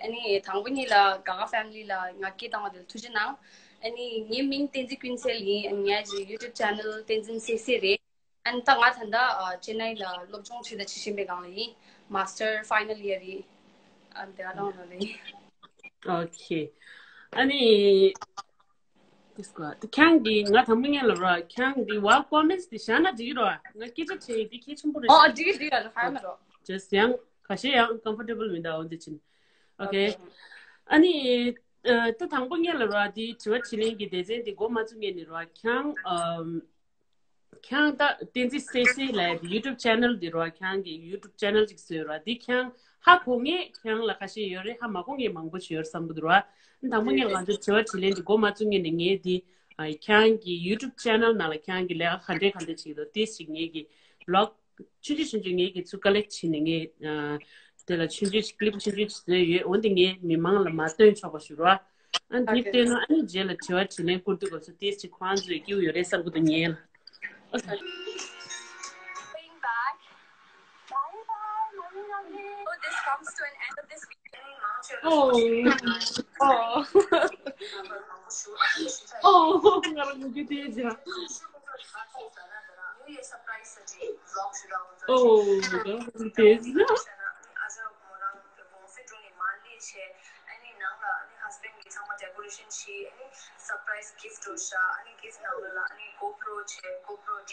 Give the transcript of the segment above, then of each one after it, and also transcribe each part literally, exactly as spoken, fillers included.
ཨ་ནི་དང་པོ་ཉིད་ལ་ག་ག་ཕེ་མི་ལི་ལ་ང་སྐད་བཏང་བ་དེ་ལ་ཐུགས་རྗེ་གནང་། ཨ་ནི་ངའི་མིང་བསྟན་འཛིན་ཀུན་གསལ་ཡིན། ཨ་ནི་ངའི་ཡུ་ཊུབ་ཆེ་ནལ་བསྟན་འཛིན་སེ་སེ་རེད། ཨ་ནི་ད་ང་ད་ལྟ་ཨ་ཅེན་ནའི་ལ་སློབ་སྦྱོང་བྱེད་ད་བྱེད་བཞིན་པའི་སྒང་ལ་ཡིན། མཱ་སི་ཊར་ཕའི་ནལ་ཡར་ཡིན། ཨ་ནི་དེ་ག་རང་ལ་རེད། ཨོ་ཁེ། ཨ་ནི། ཁྱེད་ཀྱིས་ང་དང་པོ་ཉིད་ལ་ར། ཁྱེད་ཀྱིས་ཝའོ་ཀོ་མེན་ཊི་འདི་བཞག་ན་འགྲིག་གི་རེད་བ། ང་སྐད་ཆ་དྲིས་ཡིན། འདི་གལ་ཆེན་པོ་རེད། ཨོ་འགྲིག་གི་འགྲིག་གི་ཧ་མ་རོ། ཇེས་ཡང་ཁ་ཤས་ཡང་ཀམ་ཕོར་ཊེ་བལ་མི་འདུག་འོ་འདི་ཕྱིན། ཨོ་ཁེ། ཨ་ནི། ཨ་ད་དང་པོ་ཉིད་ལ་ར། འདི་དྲི་བ་དྲིས་ལན་གྱི་སྡེ་ཚན་འདི་འགོ་མ་བཙུགས་སྔོན་ནས་ར། ཁྱེད་ཨམ། ཁྱེད་ད་བསྟན་འཛིན་སེ་སེ་ལབ་ཡ་ཡུ་ཊུབ་ཆེ་ནལ་འདི་ར། ཁྱེད་ཀྱིས་ཡུ་ཊུབ་ཆེ་ནལ་ཅིག་བཟོས་ར། འདི་ཁྱེད་ཧ་གོ་མཁན་ཁྱེད་ལ་ཁ་ཤས་ཡོད་རེད། ཧ་མ་གོ་མཁན་མང་པོ་ཞིག་ཡོད་བསམ་གྱི་འདུག་ར། དང་པོ་ཉིད་ལ་ང་ཚོའི་དྲི་བ་དྲིས་ལན་འདི་འགོ་མ་བཙུགས་སྔོན་ནས་ངས་འདི་ཨ་ཁྱེད་ཀྱི་ཡུ་ཊུབ་ཆེ་ནལ་ནང་ལ་ཁྱེད་ཀྱིས་ལས་ཀ་ག་འདྲས་ག་འདྲས་བྱེད་ཀྱི་འདུག་ཏོག་ཙམ་ངེད་ཀྱི་བི་ལོག་ཆུང་ཆུང་ཆུང་ཆུང་ངེད་ཀྱིས་ཚུར་ཀ་ལེག་བྱས་ནས་ངས་ཨ་དེ་ལ་ཆུང་ཆུང་ཞིག་ཀི་ལིབ་ཆུང་ཆུང་ཞིག་བཟོས་ཡོད། འོ་འདི་ངས་མི་མང་ལ་མར་སྟོན་ཆོག་པ་ཞིག་ར། ཨ་འདི་Okay. སྟོན་ན་ཨ་ནི་རྗེས་ལ་དྲི་བ་དྲིས་ལན་བསྐུར་དུས་སྐབས་སུ་ཏོག་ཙམ་ཁོང་ཚོས་སྐྱིད་པོ་ཡོད་རེད་བསམ་གྱི་འདུག་ངས་ལ། Oh, this comes to an end of this week. Oh. Oh. Oh, ང་རང་ངུ་རྒྱུ་དེ་བྱ། Oh, ང་རང་ངུ་དེ་བྱ།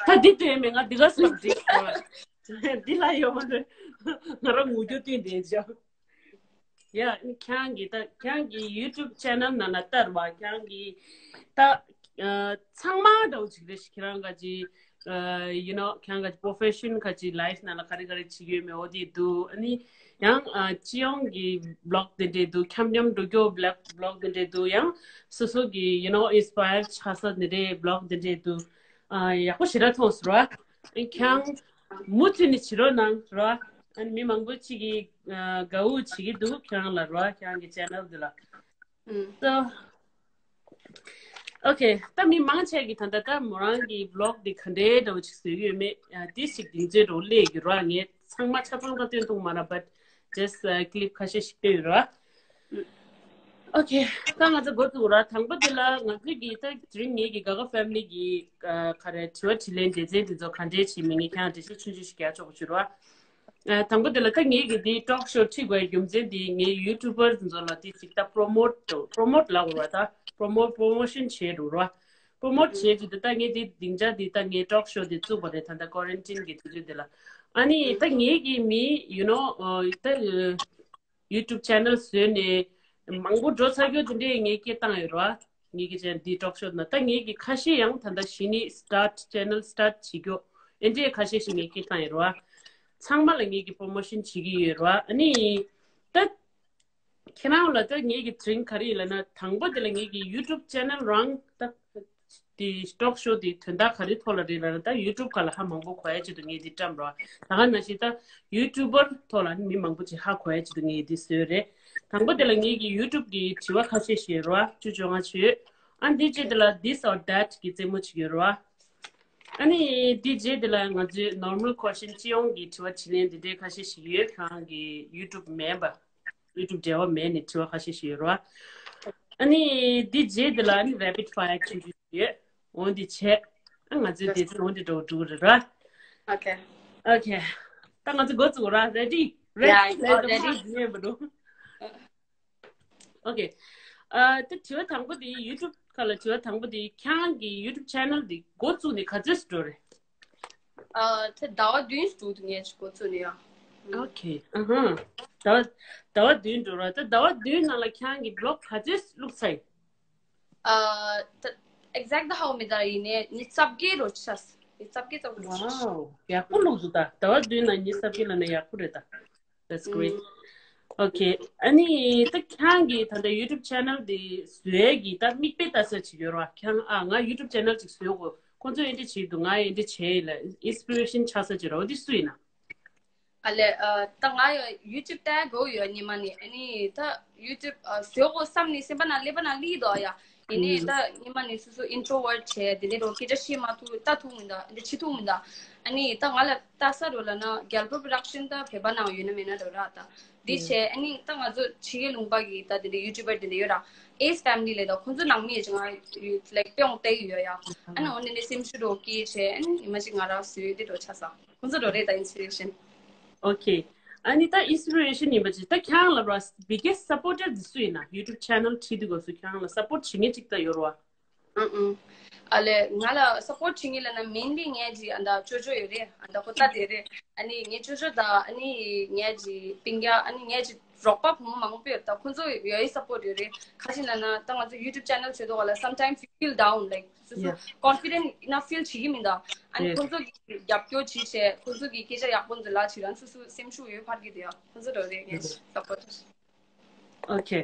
ད་འདི་དོན་མེད། ང་འདི་ག་སོང་འགྲིག་འདི་ལ་ཡོང་བ་ང་རང་ངུ་རྒྱུ་དེ་འདྲ་བྱ། ཡ། ཁྱེད་ཀྱིས་ད་ཁྱེད་ཀྱི་ཡུ་ཊུབ་ཆེ་ནལ་ནང་ལ་ལྟར་བ། ཁྱེད་ཀྱིས་ད་ཚང་མ་འདྲ་བོ་ཅིག་རེད་ཤག་ཁྱེད་རང་ག་ཅི་ཡུ་ནོ་ཁྱེད་ག་ཅི་པོ་ཕེ་ཤན་ག་ཅི་ལའིཕ་ནང་ལ་ག་རེ་ག་རེ་བྱེད་ཀྱི་ཡོད་མེད་འོ་དེ་འདུག་ཨ་ནི་ཡང་སྤྱི་ཡོངས་ཀྱི་བི་ལོག་དེ་འདྲས་འདུག་འཁྱམ་འཁྱམ་འགྲོ་རྒྱུ་བི་ལོག་དེ་འདྲས་འདུག་ཡང་སོ་སོ་གི་ཡུ་ནོ་ཨིན་སི་པ་ཡར་ཆགས་ས་དེ་འདྲས་བི་ལོག་དེ་འདྲས་འདུག་ཡག་པོ་ཞེ་དྲག་མཐོང་སོང་ར། ཁྱེད་མུ་མཐུད་ནས་བྱེད་རོགས་གནང་ར། ཨ་ནི་མི་མང་པོ་ཅིག་གིས་དགའ་བོ་བྱེད་ཀྱི་འདུག་ཁྱེད་རང་ལ་ར། ཁྱེད་རང་གི་ཆེ་ནལ་འདི་ལ། ཨུམ། So, okay. ད་མི་མང་ཆེ་གིས་ད་ལྟ་ད་མོ་རང་གི་བི་ལོག་འདི་ག་འདྲའི་འདྲ་བོ་ཅིག་བཟོས་ཀྱི་ཡོད་མེད་ཡ་འདི་ཞིག་གདེང་ཚོད་འདྲ་བོ་སླེབས་ཀྱི་ར། ངས་ཚང་མ་ཆ་ཚང་ད་སྟོན་ཐུབ་མ་ར། But just clip ཁ་ཤས་ཤིག་སྟོན་ཡོད་ར། Okay. ད་ང་ཚོ་འགོ་བཙུགས་ར། དང་པོ་དེ་ལ་ང་ཚོའི་གི་ད་དེ་རིང་ངེད་ཀྱི་ག་ག་ཕེ་མི་ལི་གི་ག་རེ་དྲི་བ་དྲིས་ལན་སྡེ་ཚན་དེ་ཚོ་ག་འདྲས་བྱེད་མིན་ངས་ཁྱེད་རང་འགྲེལ་བཤད་ཆུང་ཆུང་ཞིག་རྒྱག་ཆོག་པ་ཞུ་ར། ཨ་དང་པོ་དེ་ལ་ད་ངེད་ཀྱི་དེ་ཊོག་ཤོ་ཁྲིད་དགོས་རྒྱུ་མཚན་དེ་ངས་ཡུ་ཊུབ་པར་ཚོ་ལ་དེ་ཅིག་ད་པོ་རོ་མོཊ་པོ་རོ་མོཊ་ལབ་དགོས་ར། ད་པོ་རོ་མོཊ་པོ་རོ་མོ་ཤན་བྱེད་འགྲོ་ར། པོ་རོ་མོཊ་བྱེད་རྒྱུ་དེ་ད་ངས་དེ་སྡིངས་ཆ་དེ་ད་ངས་ཊོག་ཤོ་དེ་བཙུགས་པ་རེད། ད་ད་ཀོ་རན་ཊིན་གི་དུས་ཚོད་དེ་ལ། ཨ་ནི་ད་ངེད་ཀྱི་མི་ཡུ་ནོ་ད་ཡུ་ཊུབ་ཆེ་ནལ་བཟོས་ནས་མང་པོ་འགྲོ་ཚར་རྒྱུ་དེ་འདྲས་ངས་སྐད་བཏང་ཡོད་ར། ངེད་ཀྱི་ཆེ་ནལ་འདི་ཊོག་ཤོ་ན་ད་ངེད་ཀྱི་ཁ་ཤས་ཡང་ད་ལྟ་གཞི་ནས་སི་ཊར་ཊི་ཆེ་ནལ་སི་ཊར་ཊི་བྱེད་རྒྱུ་ཨེ་འདྲས་ཁ་ཤས་ཤིག་ངས་སྐད་བཏང་ཡོད་ར། ཚང་མ་ལ་ངེད་ཀྱི་པོ་རོ་མོ་ཤན་བྱེད་ཀྱི་ཡོད་ར། ཨ་ནི་ད་ཁྱེད་རང་ལ་ད་ངེད་ཀྱི་དྲིན་ག་རེ་ཡིན་ལབ་ན། དང་པོ་དེ་ལ་ངེད་ཀྱི་ཡུ་ཊུབ་ཆེ་ནལ་རང་ད་དེ་ཊོག་ཤོ་དེ་དོན་དག་ག་རེ་ཐོག་ལ་རེད་ལབ་ན། ད་ཡུ་ཊུབ་སྒང་ལ་ཧ་མང་པོ་གོ་ཡ་ཆེད་དུ་ངས་འདི་བཀྲམ་རོགས། ད་ག་ནང་བཞིན་ད་ཡུ་ཊུབ་པར་ཐོག་ལ་ནི་མི་མང་པོ་ཅིག་ཧ་གོ་ཡ་ཆེད་དུ་ངས་འདི་བཟོས་རེད། དང་པོ་དེ་ལ་ངེད་ཀྱི་ཡུ་ཊུབ་ཀྱི་དྲི་བ་ཁ་ཤས་ཤིག་ཡོད་རོགས། བཅུ་བཅོ་ལྔ་ཅིག་ཡོད། ཨ་འདི་རྗེས་དེ་ལ་this or that གི་རྩེད་མོ་ཅིག་ཡོད་རོགས། ཨ་ནི་འདི་རྗེས་དེ་ལ་ང་ཚོའི་ནོར་མལ་ཁོ་ཤན་སྤྱི་ཡོངས་ཀྱི་དྲི་བ་དྲིས་ལན་འདི་འདྲའི་ཁ་ཤས་ཤིག་ཡོད། ཁྱེད་རང་གི་ཡུ་ཊུབ་མེད་པ། ཡུ་ཊུབ་འབྲེལ་བ་མེད་ནས་དྲི་བ་ཁ་ཤས་ཤིག་ཡོད་རེད་བ། ཨ་ནི་འདི་རྗེས་འདི་ལ་ཨ་ནི་རེ་པིཌ་ཕ་ཡར་ཆུང་ཆུང་ཡོད། འོ་འདི་བྱས། ཨ་ང་ཚོའི་སྡེ་ཚན་འོ་འདི་འགྲོ་འགྲོ་གི་རེད་ར། Okay. Okay. ད་ང་ཚོ་འགོ་བཙུགས་ར། Ready? Ready? Yeah, ready. Ready. Okay. ཨ་ད་དྲི་བ་དང་པོ་འདི་ཡུ་ཊུབ་ཁ་ལ་དྲི་བ་དང་པོ་འདི་ཁྱེད་རང་གི་ཡུ་ཊུབ་ཆེ་ནལ་འདི་འགོ་བཙུགས་ནས་ག་ཚོད་འགྲོ་རེད། ཨ་ད་ཟླ་བ་བདུན་ཞིག་འགྲོ་འདུག་ངས་འགོ་བཙུགས་ནས་ཡང་། Okay. ཨ་ཧ། ཟླ་བ་ཟླ་བ་བདུན་འགྲོ་ར། ད་ཟླ་བ་བདུན་ནང་ལ་ཁྱེད་རང་གི་བི་ལོག་ག་ཚོད་བླུགས་ཚར་ཡིན། ཨ་ད་ཨེག་ཛེག་ཧ་གོ་མེད། ད་ཡིན་ནའི་ཉི་ཤུ་རྩ་བརྒྱད་རོ་ཆགས། ཉི་ཤུ་རྩ་བརྒྱད་ཙམ་རོ་ཆགས། Wow. ཡག་པོ་བླུགས་འདུག་ད་ཟླ་བ་བདུན་ནང་ཉི་ཤུ་རྩ་བརྒྱད་ལབ་ན་ཡག་པོ་རེད་ད། That's great. ཨུམ། Okay. ཨ་ནི་ད་ཁྱེད་རང་གི་ད་ལྟ་ཡུ་ཊུབ་ཆེ་ནལ་འདི་བཟོ་ཡས་ཀྱི་ད་མིག་དཔེ་ལྟ་ས་ཅིག་ཡོད་རེད་བ། ཁྱེད་རང་ཨ་ང་ཡུ་ཊུབ་ཆེ་ནལ་ཅིག་བཟོ་དགོས། ཁོང་ཚོས་ཨེ་འདྲ་བྱེད་འདུག་ང་ཨེ་འདྲ་བྱས་ཡིན་ལབ་ཨིན་སི་པི་རེ་ཤན་ཆགས་ས་ཅིག་རེད་བ། འདི་སུ་ཡིན་ན། ཨ་ལེ། ཨ། ད་ང་ཡ་YouTube་ལྟ་དགོས་ཡོད་ཉི་མ་ནས། ཨ་ནི་ད་YouTube་ཨ་བཟོ་དགོས་བསམ་ནས་སེམས་པ་ནང་ཀླད་པ་ནང་སླེབས་འདུག་ཡ། ཡིན་ནའི་ད་ཉི་མ་ནས་སོ་སོ་introvert་བྱས་དེ་འདྲའི་འགྲོ་སྐད་ཆ་བཤད་མ་ཐུབ། ལྟ་ཐུབ་མི་འདུག་འདི་བྱེད་ཐུབ་མི་འདུག་ཨ་ནི་ད་ང་ལ་ལྟ་ས་རོ་ལ་ན་རྒྱལ་པོ་Production་ད་བོད་པ་ནང་ཡོད་ན་མེད་ན་འགྲོ་ར་ད། འདི་བྱས་ཨ་ནི་ད་ང་ཚོ་ཕྱི་རྒྱལ་ལུང་པ་གི་ད་དེ་འདྲའི་YouTuber་དེ་འདྲ་ཡོད་ར། Ace Family་ལས་ད་ཁོང་ཚོ་ནང་མི་ཅིག་ང་like་དཔེ་ཡོང་བལྟས་ཡོད་ཡ། ཨ་ནི་འོ་ནི་ནི་སེམས་ཤུགས་འགྲོ་སྐྱེས་བྱས་ཨ་ནི་ཉི་མ་ཅིག་ང་རང་བཟོས་དེ་འགྲོ་ཆ་ས། ཁོང་ཚོ་འགྲོ་རེད་ད་inspiration། Okay. ཨ་ནི་ད་inspiration་ཡིན་པ་ཅིག་ད་ཁྱེད་རང་ལ་ར་biggest supporter་འདི་སུ་ཡིན་ན། YouTube channel་ཁྲིད་དུས་སྐབས་སུ་ཁྱེད་རང་ལ་support་བྱེད་མཁན་ཅིག་ད་ཡོད་ར་བ། ཨང་ཨང་། ཨ་ལེ། ང་ལ་support་བྱེད་མཁན་ལ་ན་mainly་ངའི་ཅི་ཨ་ད་ཅོ་ཅོ་ཡོད་རེད། ཨ་ད་ཁོ་ད་དེ་རེད། ཨ་ནི་ངའི་ཅོ་ཅོ་ད་ཨ་ནི་ངའི་ཅི་སྤུན་ཀྱག་ཨ་ནི་ངའི་ཅི་རོགས་པ་བུ་མོ་མང་པོ་ཡོད། ད་ཁོ་ཚོ་ཡོད་support་ཡོད་རེད། ཁ་ཅིག་ལ་ན་ད་ང་ཚོ་YouTube channel་བྱེད་དུས་སྐབས་ལ་sometimes you feel down, like སོ་སོ་confident་ན་feel་བྱེད་ཀྱི་མི་འདུག་ཨ་ནི་ཁོ་ཚོ་གི་རྒྱབ་སྐྱོར་བྱེད་བྱས་ཁོ་ཚོ་གི་སྐད་ཆ་ཡག་པོ་འཛིན་ལ་བྱེད་རང་སོ་སོ་སེམས་ཤུགས་ཡོད་ཕར་གི་དེ་ཡ་ཁོ་ཚོ་འགྲོ་རེད་ངའི་support། Okay.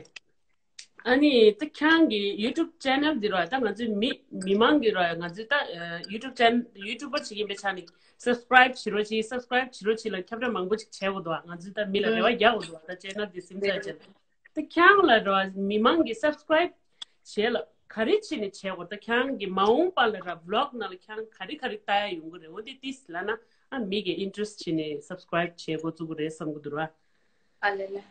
ཨ་ནི་ད་ཁྱེད་རང་གི་YouTube channel་འདི་ར་ད་ང་ཚོའི་མི་མི་མང་གི་ར་ང་ཚོའི་ད་ཨ་YouTube channel YouTuber་ཅིག་ཡིན་པའི་ཆ་ནས་subscribe་བྱེད་རོགས་གྱིས། subscribe་བྱེད་རོགས་གྱིས་ལ་ཁྱབ་བསྒྲགས་མང་པོ་ཅིག་བྱེད་དགོས་འདུག་ང་ཚོའི་ད་མི་ལ་རེ་བ་རྒྱག་དགོས་འདུག་ད་channel་འདི་སིམ་ཚད་ཅན། ད་ཁྱེད་རང་ལ་ར་མི་མང་གི་subscribe་བྱེད་ལ་ག་རེ་བྱས་ནས་བྱེད་དགོས། ད་ཁྱེད་རང་གི་མ་འོངས་པ་ལ་ར་vlog་ནང་ལ་ཁྱེད་རང་ག་རེ་ག་རེ་ལྟ་ཡ་ཡོང་གི་རེད། འོ་དེ་ཏིས་ལ་ན་ཨ་མི་གི་interest་བྱས་ནས་subscribe་བྱེད་འགོ་བཙུགས་གི་རེད་བསམ་གི་འདུག་ར། ཨ་ལེ་ལེ།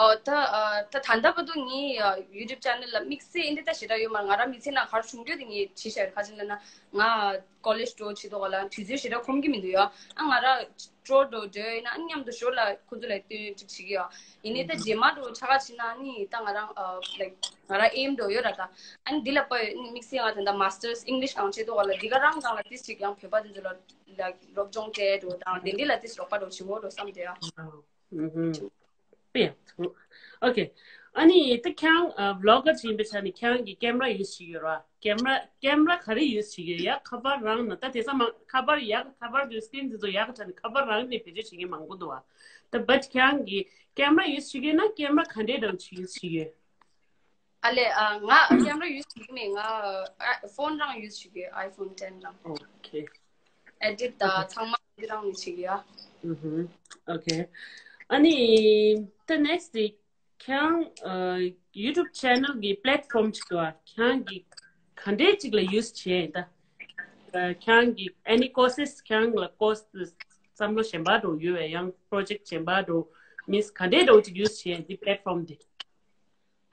ཨོ་ད་ཨ་ད་ད་ལྟ་བར་དུ་ངའི་ཨ་YouTube channel་ལ་དམིགས་བསལ་འདི་ལྟ་ཞེ་དྲག་ཡོད་མ་རེད། ང་རང་མི་ཚེ་ནང་ག་རེ་བྱུང་རྒྱུ་དེ་ངས་བྲིས་བཞག་ཡོད། ཁ་ཅིག་ལ་ན་ང་college་འགྲོ་བྱེད་དུས་སྐབས་ལ་དུས་ཚོད་ཞེ་དྲག་ཁོམ་གྱི་མི་འདུག་ཡ། ཨ་ང་རང་སྤྲོ་འགྲོ་འགྲོ་ཡིན་ན་ཨ་མཉམ་དུ་ཞོར་ལ་ཁོ་ཚོ་ལ་སྟོན་ཅིག་བྱེད་ཀྱི་ཡ། ཡིན་ནའི་ད་རྗེས་མ་འགྲོ་ཆ་ག་ཕྱིན་ན་ནི་ད་ང་རང་ཨ་like་ང་རང་aim་འགྲོ་ཡོད་ར་ད། ཨ་ནི་འདི་ལ་དཔེ་དམིགས་བསལ་ང་ད་ལྟ་masters English་གང་བྱེད་དུས་སྐབས་ལ་འདི་ག་རང་སྒང་ལ་ཏིས་ཅིག་ཡང་བོད་པ་དེ་ཚོ་ལ་like་སློབ་སྦྱོང་སྤྲད་འགྲོ་དང་དེ་འདྲ་ལ་ཏིས་རོགས་པ་འགྲོ་བྱེད་འོ་འགྲོ་བསམ་དེ་ཡ། ཨུ་ཧུམ། དཔེ་ཡག་པོ་འདུག Okay. ཨ་ནི་ད་ཁྱེད་རང་ཨ་vlogger་ཅིག་ཡིན་པའི་ཆ་ནས་ཁྱེད་རང་གིས་camera use་བྱེད་ཀྱི་ཡོད་ར། camera camera་ག་རེ་use་བྱེད་ཀྱི་ཡོད། ཡ་ཁ་པར་རང་ན་ད་དེང་སང་མ་ཁ་པར་ཡག་ཁ་པར་གྱི་screen་དེ་ཚོ་ཡག་ག་ཆ་ནས་ཁ་པར་རང་ནས་བེད་སྤྱོད་བྱེད་མཁན་མང་པོ་འདུག་བ། ད་but་ཁྱེད་རང་གིས་camera་use་བྱེད་ཀྱི་ཡོད་ན་camera་ག་འདྲའི་འདྲ་བོ་ཅིག་use་བྱེད་ཀྱི་ཡོད། ཨ་ལེ། ཨ་ང་camera་use་བྱེད་ཀྱི་མེད། ང་ཨ་phone་རང་use་བྱེད་ཀྱི་iPhone ten་རང་། Okay. edit་དང་ཚང་མ་འདི་རང་ནས་བྱེད་ཀྱི་ཡ། ཨུ་ཧུམ། Okay. ཨ་ནི་ད་next་དེ་ཁྱེད་རང་ཨ་YouTube channel་གི་platform་ཅིག་འདུག་ཨ། ཁྱེད་རང་གིས་ག་འདྲས་ཅིག་ལ་use་བྱས་ད། ཨ་ཁྱེད་རང་གིས་any courses་ཁྱེད་རང་ལ་course་བསམ་བློ་གཞན་པ་འདྲ་ཡོད་པས་ཡང་project་གཞན་པ་འདྲ་means་ག་འདྲས་འདྲ་ཅིག་use་བྱས་འདི་platform་དེ།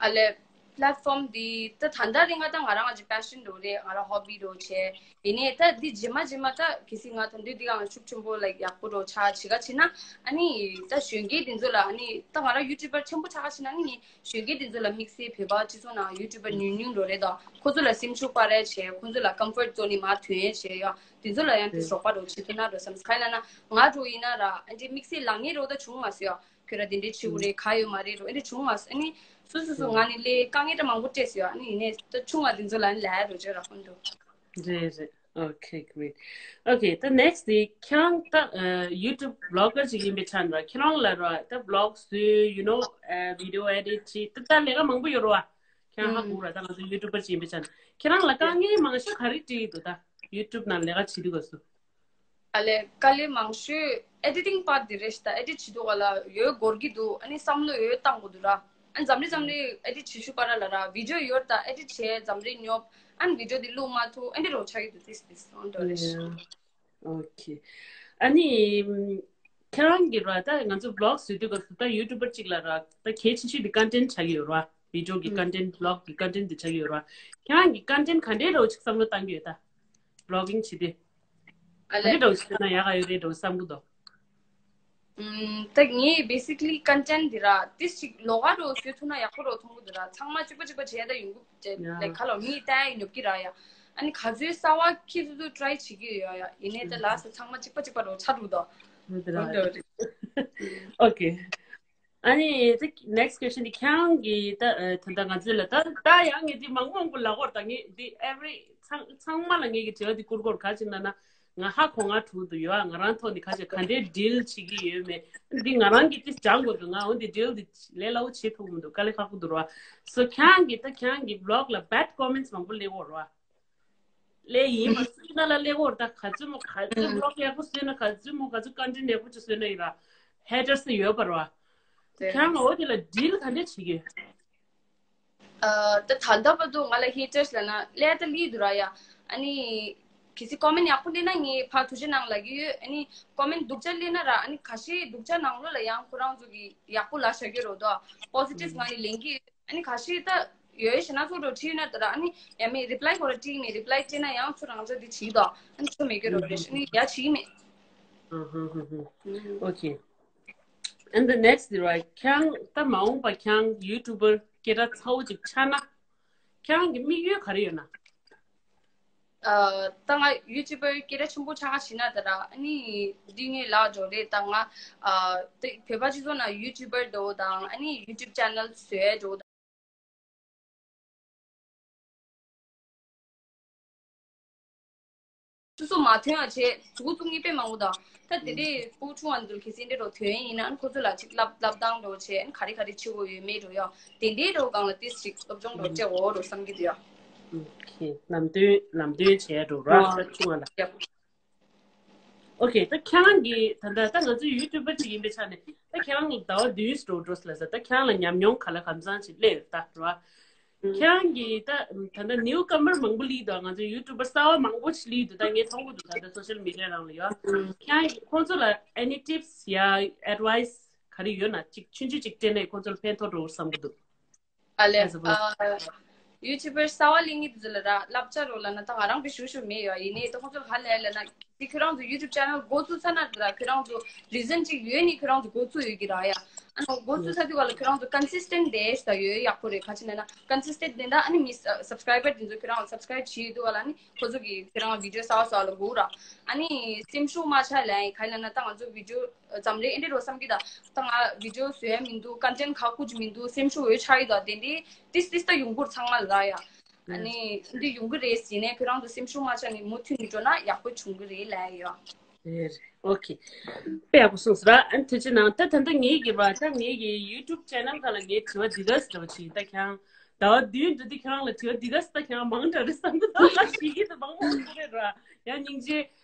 ཨ་ལེ། platform་འདི་ད་ད་ལྟ་རིང་ང་ད་ང་རང་ང་ཅིག་passion་འདྲ་རེད། ང་རང་hobby་འདྲ་བྱས། ཡིན་ནའི་ད་འདི་རྗེས་མ་རྗེས་མ་ད་གལ་སྲིད་ང་ད་འདི་འདི་གང་ཤུགས་ཆེན་པོ་like་ཡག་པོ་འདྲ་ཆགས་བྱེད་ག་ཕྱིན་ན་ཨ་ནི་ད་གཞོན་སྐྱེས་འདི་ཚོ་ལ་ཨ་ནི་ད་ང་རང་YouTuber་ཆེན་པོ་ཆགས་ག་ཕྱིན་ན་ཨ་ནི་ངས་གཞོན་སྐྱེས་འདི་ཚོ་ལ་དམིགས་བསལ་བོད་པ་སྤྱི་ཚོགས་ནང་YouTuber་ཉུང་ཉུང་འདྲ་རེད་ད། ཁོ་ཚོ་ལ་སེམས་ཤུགས་སྤར་ཡ་བྱས། ཁོ་ཚོ་ལ་comfort zone་ནས་མར་ཐོན་ཡ་བྱས་ཡ། འདི་ཚོ་ལ་ཡང་དེ་རོགས་པ་འདྲ་བྱེད་ཐུབ་ན་འདྲ་བསམ། གང་ཡིན་ལབ་ན་ང་འདྲ་ཡིན་ན་ར་ཨ་འདི་དམིགས་བསལ་ལངས་ངེས་རོགས་ད་བྱུང་མ་སོང་ཡ། ཁྱོད་ར་དེ་འདྲའི་བྱེད་དགོས་རེད་ག་ཡོད་མ་རེད་འགྲོ་ཨེ་འདྲ་བྱུང་མ་སོང་། ཨ་ནི་སོ་སོ་སོ་ང་ནི་ལས་དཀའ་ངལ་འདྲ་མང་པོ་སྤྲད་སོང་ཡ། ཨ་ནི་ཡིན་ནའི་ད་ཆུང་བ་དེ་ཚོ་ལ་ནི་ལས་རོགས་བྱེད་ར་ཁོང་ཚོ། རེད་རེད། Okay, great. Okay, the next thing, ཁྱེད་རང་ད་ཨ་YouTube vlogger་ཅིག་ཡིན་པའི་ཆ་ནས་ར་ཁྱེད་རང་ལ་ར་ད་vlog་བཟོས་you know ཨ་video edit་བྱེད་ད་ད་ལས་ཀ་མང་པོ་ཡོད་ར་བ། ཁྱེད་རང་ཧ་གོ་ར་ད་ང་ཚོ་YouTuber་ཅིག་ཡིན་པའི་ཆ་ནས་ཁྱེད་རང་ལ་དཀའ་ངལ་མང་ཤོས་ག་རེ་འཕྲད་ཀྱི་འདུག་ད་YouTube་ནང་ལས་ཀ་བྱེད་དུས་སྐབས་སུ། ཨ་ལས་དཀའ་ལས་མང་ཤོས་editing part་འདི་རེད་ཤག་ད་edit་བྱེད་དུས་སྐབས་ལ་ཡོད་འགོར་གྱི་འདུག་ཨ་ནི་བསམ་བློ་ཡོད་བཏང་དགོས་འདུག་ར། ཨ་ནི་འཛམ་གླིང་འཛམ་གླིང་edit་བྱེད་ཤུགས་པ་ར་ལ་ར་video་ཡོད་ད་edit་བྱས་འཛམ་གླིང་ཉོབ་ཨ་ནི་video་འདི་བླུག་མ་ཐུབ་ཨ་འདི་རོ་ཆགས་ཀྱི་འདུག this this on the rest. Okay. ཨ་ནི་ཁྱེད་རང་གི་ར་ད་ང་ཚོ་vlog་བཟོས་དུས་སྐབས་སུ་ད་YouTuber་ཅིག་ལ་ར་ད་གལ་ཆེ་ཤོས་འདི་content་ཆགས་ཀྱི་ཡོད་ར། video་གི་content vlog་གི་content་འདི་ཆགས་ཀྱི་ཡོད་ར། ཁྱེད་རང་གི་content་ག་འདྲའི་རོ་ཅིག་བསམ་བློ་བཏང་གི་ཡོད་ད། vlogging་བྱེད་དུས། ཨ་ལེ། ཨ་ནི་འདྲ་བོ་ཞིག་ན་ཡག་ག་ཡོད་རེད་འདྲ་བོ་བསམ་གི་འདུག་ཨམ། ད་ངས་basically content་འདི་ར་ཏིས་ཅིག་ལོགས་ཀ་འདྲ་བོ་བཟོས་ཐུབ་ན་ཡག་པོ་འདྲ་བོ་མཐོང་གི་འདུག་ར། ཚང་མ་གཅིག་པ་གཅིག་པ་བྱས་ད་ཡོང་གི་ཡ། ལས་ཁ་ལོ་མི་ལྟ་ཡ་ཉོབ་ཀྱི་ར་ཡ། ཨ་ནི་ག་ཚོད་གསར་བ་ཁྱེད་ཚོ་ཚོ་try་བྱེད་ཀྱི་ཡོད་ཡ། ཡིན་ནའི་ད་ལགས་སོ་ཚང་མ་གཅིག་པ་གཅིག་པ་འདྲ་བོ་ཆགས་འདུག་ད། འདི་འདྲ་བོ་རེད། Okay. ཨ་ནི་ད་next question་འདི་ཁྱེད་རང་གིས་ད་ཨ་ད་ལྟ་ང་ཚོ་ལ་ད་ད་ཡང་ངས་འདི་མང་པོ་མང་པོ་ལབ་ཀྱི་ཡོད་རེད། ད་ངས་འདི་every་ཚང་ཚང་མ་ལ་ངས་ཀྱི་དྲི་བ་འདི་བསྐུར་དགོས་ག་ཅིག་ལབ་ན་ང་ཧ་གོ་ང་ཐུག་འདུག་ཡོད་ཨ། ང་རང་ཐོག་ནས་ག་ཅིག་ག་འདྲའི་deal་བྱེད་ཀྱི་ཡོད་མེད་འདི་ང་རང་གིས་འདི་སྦྱང་དགོས་འདུག་ང་འོ་འདི་deal་འདི་ལས་སླ་པོ་བྱེད་ཐུབ་མི་འདུག་དཀའ་ལས་ཁག་པོ་འདུག་ར། so་ཁྱེད་རང་གིས་ད་ཁྱེད་རང་གི་vlog་ལ་bad comments་མང་པོ་སླེབས་ཀྱི་ཡོད་རེད་བ། ལས་ཡིན་མ་སུ་ཡིན་ན་ལ་ལས་འོར་ད་ག་ཚོད་མོ་ག་ཚོད་vlog་ཡག་པོ་བཟོས་ན་ག་ཚོད་མོ་ག་ཚོད་content་ཡག་པོ་ཅིག་བཟོས་ན་ཡིན་ར། ཧེ་ཊར་སི་ཡོད་པ་རེད་བ། དེ་ཁྱེད་རང་ལ་འོ་དེ་ལ་ཌིལ་ག་འདྲ་བྱེད་ཀྱི་ཡོད། ཨ། ད་ད་ལྟ་བར་དུ་ང་ལ་ཧེ་ཊར་སི་ལབ་ན་ཀླད་པ་ལྷོད་འདུག་ར་ཡ། ཨ་ནི་གལ་སྲིད་ཀོ་མེན་ཡག་པོ་སླེབས་ན་ངས་ཕར་ཐུགས་རྗེ་གནང་ལབ་ཀྱི་ཡོད། ཨ་ནི་ཀོ་མེན་སྡུག་ཅག་སླེབས་ན་ར། ཨ་ནི་ཁ་ཤས་སྡུག་ཅག་ནང་ལོགས་ལ་ཡང་ཁོ་རང་ཚོ་གིས་ཡག་པོ་ལབ་བཞག་གི་རེད་དོ། པོ་སི་ཊིབ་ང་ནི་ལེན་གྱི་ཡོད། ཨ་ནི་ཁ་ཤས་ད་ཡོད་ཤེ་ན་ཚོ་འགྲོ་བྲིས་ན་ད་ར། ཨ་ནི་ཡ་མེད་རི་པ་ལའི་ཁོ་ར་བྲིས་མེད། རི་པ་ལའི་བྲིས་ན་ཡང་ཚོ་རང་ཚོ་འདི་བྲིས་དོ། ཨ་ནི་ཚོ་མེད་ཀྱི་རོ་རེད། ཨ་ནི་ཡ་བྲིས་མེད། ཨ་ཧ་ཧ་ཧ། ཨོ་ཁེ། And the next, right, ཁྱེད་རང་ད་མ་འོངས་པ་ཁྱེད་རང་ཡུ་ཊུབ་པར་སྐད་གྲགས་ཚ་བོ་ཅིག་ཆགས་ན། ཁྱེད་རང་གི་དམིགས་ཡུལ་ག་རེ་ཡོད་ན། ཨ། ད་ང་ཡུ་ཊུབ་པར་སྐད་གྲགས་ཆེན་པོ་ཆགས་ཀ་བྱེད་ན་ད་ར། ཨ་ནི་འདི་ངའི་ལག་འཇོག་རེད། ད་ང་ཨ་ད་བོད་པ་སྤྱི་ཚོགས་ནང་ཡུ་ཊུབ་པར་འགྲོ་དང་། ཨ་ནི་ཡུ་ཊུབ་ཅེ་ནལ་བཟོས་འགྲོ་དང་། སོ་སོ་མ་ཐོན་ཡ་བྱས་གཟུགས་བཙུགས་མཁན་དཔེ་མང་པོ་དང་། ད་དེ་འདྲའི་སྤུ་གུ་ཆུང་བ་འདི་ཚོ་གལ་སྲིད་འདི་འདྲ་ཐོན་ཡིན་ན། ཁོ་ཚོ་ལ་ཅིག་བསླབ་བསླབ་སྟངས་འདྲ་བྱས། ག་རེ་ག་རེ་བྱེད་དགོས་ཡོད་མེད་འདྲ་ཡ། དེ་འདྲའི་འདྲ་སྒང་ལ་ཏིས་ཅིག་སློབ་སྦྱོང་འདྲ་བྱེད་འོ་འདྲ་བསམ་གྱི་འདུག་ཡ། ཨོ་ཁེ། ལམ་སྟོན་ལམ་སྟོན་བྱས་འགྲོ་ར། ད་ཆུང་བ་ལ། ཡ། ཨོ་ཁེ། ད་ཁྱེད་རང་གིས་ད་ལྟ་ད་ང་ཚོ་ཡུ་ཊུབ་པར་ཅིག་ཡིན་པའི་ཆ་ནས། ད་ཁྱེད་རང་ལ་ཟླ་བ་བདུན་འགྲོ་འགྲོ་ལ་ཟེར། ད་ཁྱེད་རང་ལ་ཉམས་མྱོང་ག་ལ་གང་འཚམ་ཅིག་སླེབས་ཡོད་ད་ར། ཁྱེད་རང་གིས་ད་ད་ལྟ་ནིའུ་ཀ་མར་མང་པོ་སླེབས་འདུག་ང་ཚོ་ཡུ་ཊུབ་པར་གསར་བ་མང་པོ་ཞིག་སླེབས་འདུག་ད་ངས་མཐོང་གི་འདུག་ད་ལྟ་སོ་ཤལ་མི་ཌི་ཡ་ནང་ལ་ཡོད། ཁྱེད་རང་གིས་ཁོང་ཚོ་ལ་ཨེ་ནི་ཊིབ་སི་ཡ་ཨེཌ་ཝའི་སི་ག་རེ་ཡོད་ན། ཅིག་ཆུང་ཆུང་ཅིག་སྤྲད་ན་ཁོང་ཚོ་ལ་ཕན་ཐོགས་འགྲོ་བསམ་གྱི་འདུག་ཨ་ལས། ཨ་ཡུ་ཊུབ་པར་གསར་བ་སླེབས་མཁན་དེ་ཚོ་ལ་ར་བསླབ་བྱ་རོགས་ལབ་ན། ད་ང་རང་པའི་ཞུ་ཞུ་མེད་ཡོད། ཡིན་ནའི་ད་ཁོང་ཚོ་ལ་ག་རེ་ལབ་ན། དེ་ཁྱོད་རང་ཚོ་ཡུ་ཊུབ་ཅེ་ནལ་འགོ་བཙུགས་ཚར་ན་ད་ར། ཁྱོད་རང་ཚོ་རི་ཛན་ཅིག་ཡོད་ནི་ཁྱོད་རང་ཚོ་འགོ་བཙུགས་ཡོད་ཀྱི་ར་ཡ། ཨ་ནི་འགོ་བཙུགས་ཚར་དུས་ག་ལ་ཁྱོད་རང་ཚོ་ཀོན་སིས་ཊེན་ཊི་བསྡད་ཤག་ཡོད་ཡག་པོ་རེད། ག་ཅི་ན་ན་ཀོན་སིས་ཊེན་ཊི་བསྡད་ན། ཨ་ནི་མི་སབ་སི་ཀ་རའི་བར་དེ་ཚོ་ཁྱོད་རང་སབ་སི་ཀ་རའིབ་བྱེད་ཡོད་དུས་ག་ལ་ནི་ཁོ་ཚོ་གིས་ཁྱོད་རང་བི་ཌི་ཡོ་གསར་བ་གསར་བ་ལ་སྒུག་ར། ཨ་ནི་སེམས་ཤུགས་མ་ཆག་ལ་ཡིན། ག་རེ་ལབ་ན་ད་ང་ཚོ་བི་ཌི་ཡོ་ཙམ་རེ་ཨེ་འདྲ་རོ་བསམ་གྱི། ད་ད་ང་བི་ཌི་ཡོ་བཟོ་ཡ་མི་འདུག་ཀོན་ཊེན་ཊི་ཁག་པོ་ཅིག་མི་འདུག་སེམས་ཤུགས་འོད་ཆག་ཡི་ད། དེ་འདྲའི་ཏིས་ཏིས་ད་ཡོང་གི་རེད་ཚང་མ་ལ་ཡ། ཨ་ནི་འདི་ཡོང་གི་རེད་ཟེར་ནས་ཁྱོད་རང་ཚོ་སེམས་ཤུགས་མ་ཆག་ནས་མུ་མཐུད་ནས་འགྲོ་ན་ཡག་པོ་བྱུང་གི་རེད་ལབ་ཡ་ཡོད། རེད། ཨོ་ཁེ། དཔེ་ཡག་པོ་གསུངས་སོང་ར། ཨ་ནི་ཐུགས་རྗེ་གནང་། ད་ད་ལྟ་ངེད་ཀྱི་ར། ད་ངེད་ཀྱི་ཡུ་ཊུབ་ཅེ་ནལ་སྒང་ལ་ངས་དྲི་བ་འདི་ག་ཟེར་བ་ཞིག་ད་ཁྱེད་རང་ཟླ་བ་བདུན་འགྲོ་དུས་ཁྱེད་རང་ལ་དྲི་བ་འདི་ག་ཟེར། ད་ཁྱེད་རང་མང་དྲགས་རེད་བསམ་གྱི་འདུག་ལ་ཞིག་གི་ད་མང་པོ་ཡོང་གི་རེད་ར། ཡང་སྙིང་རྗེ།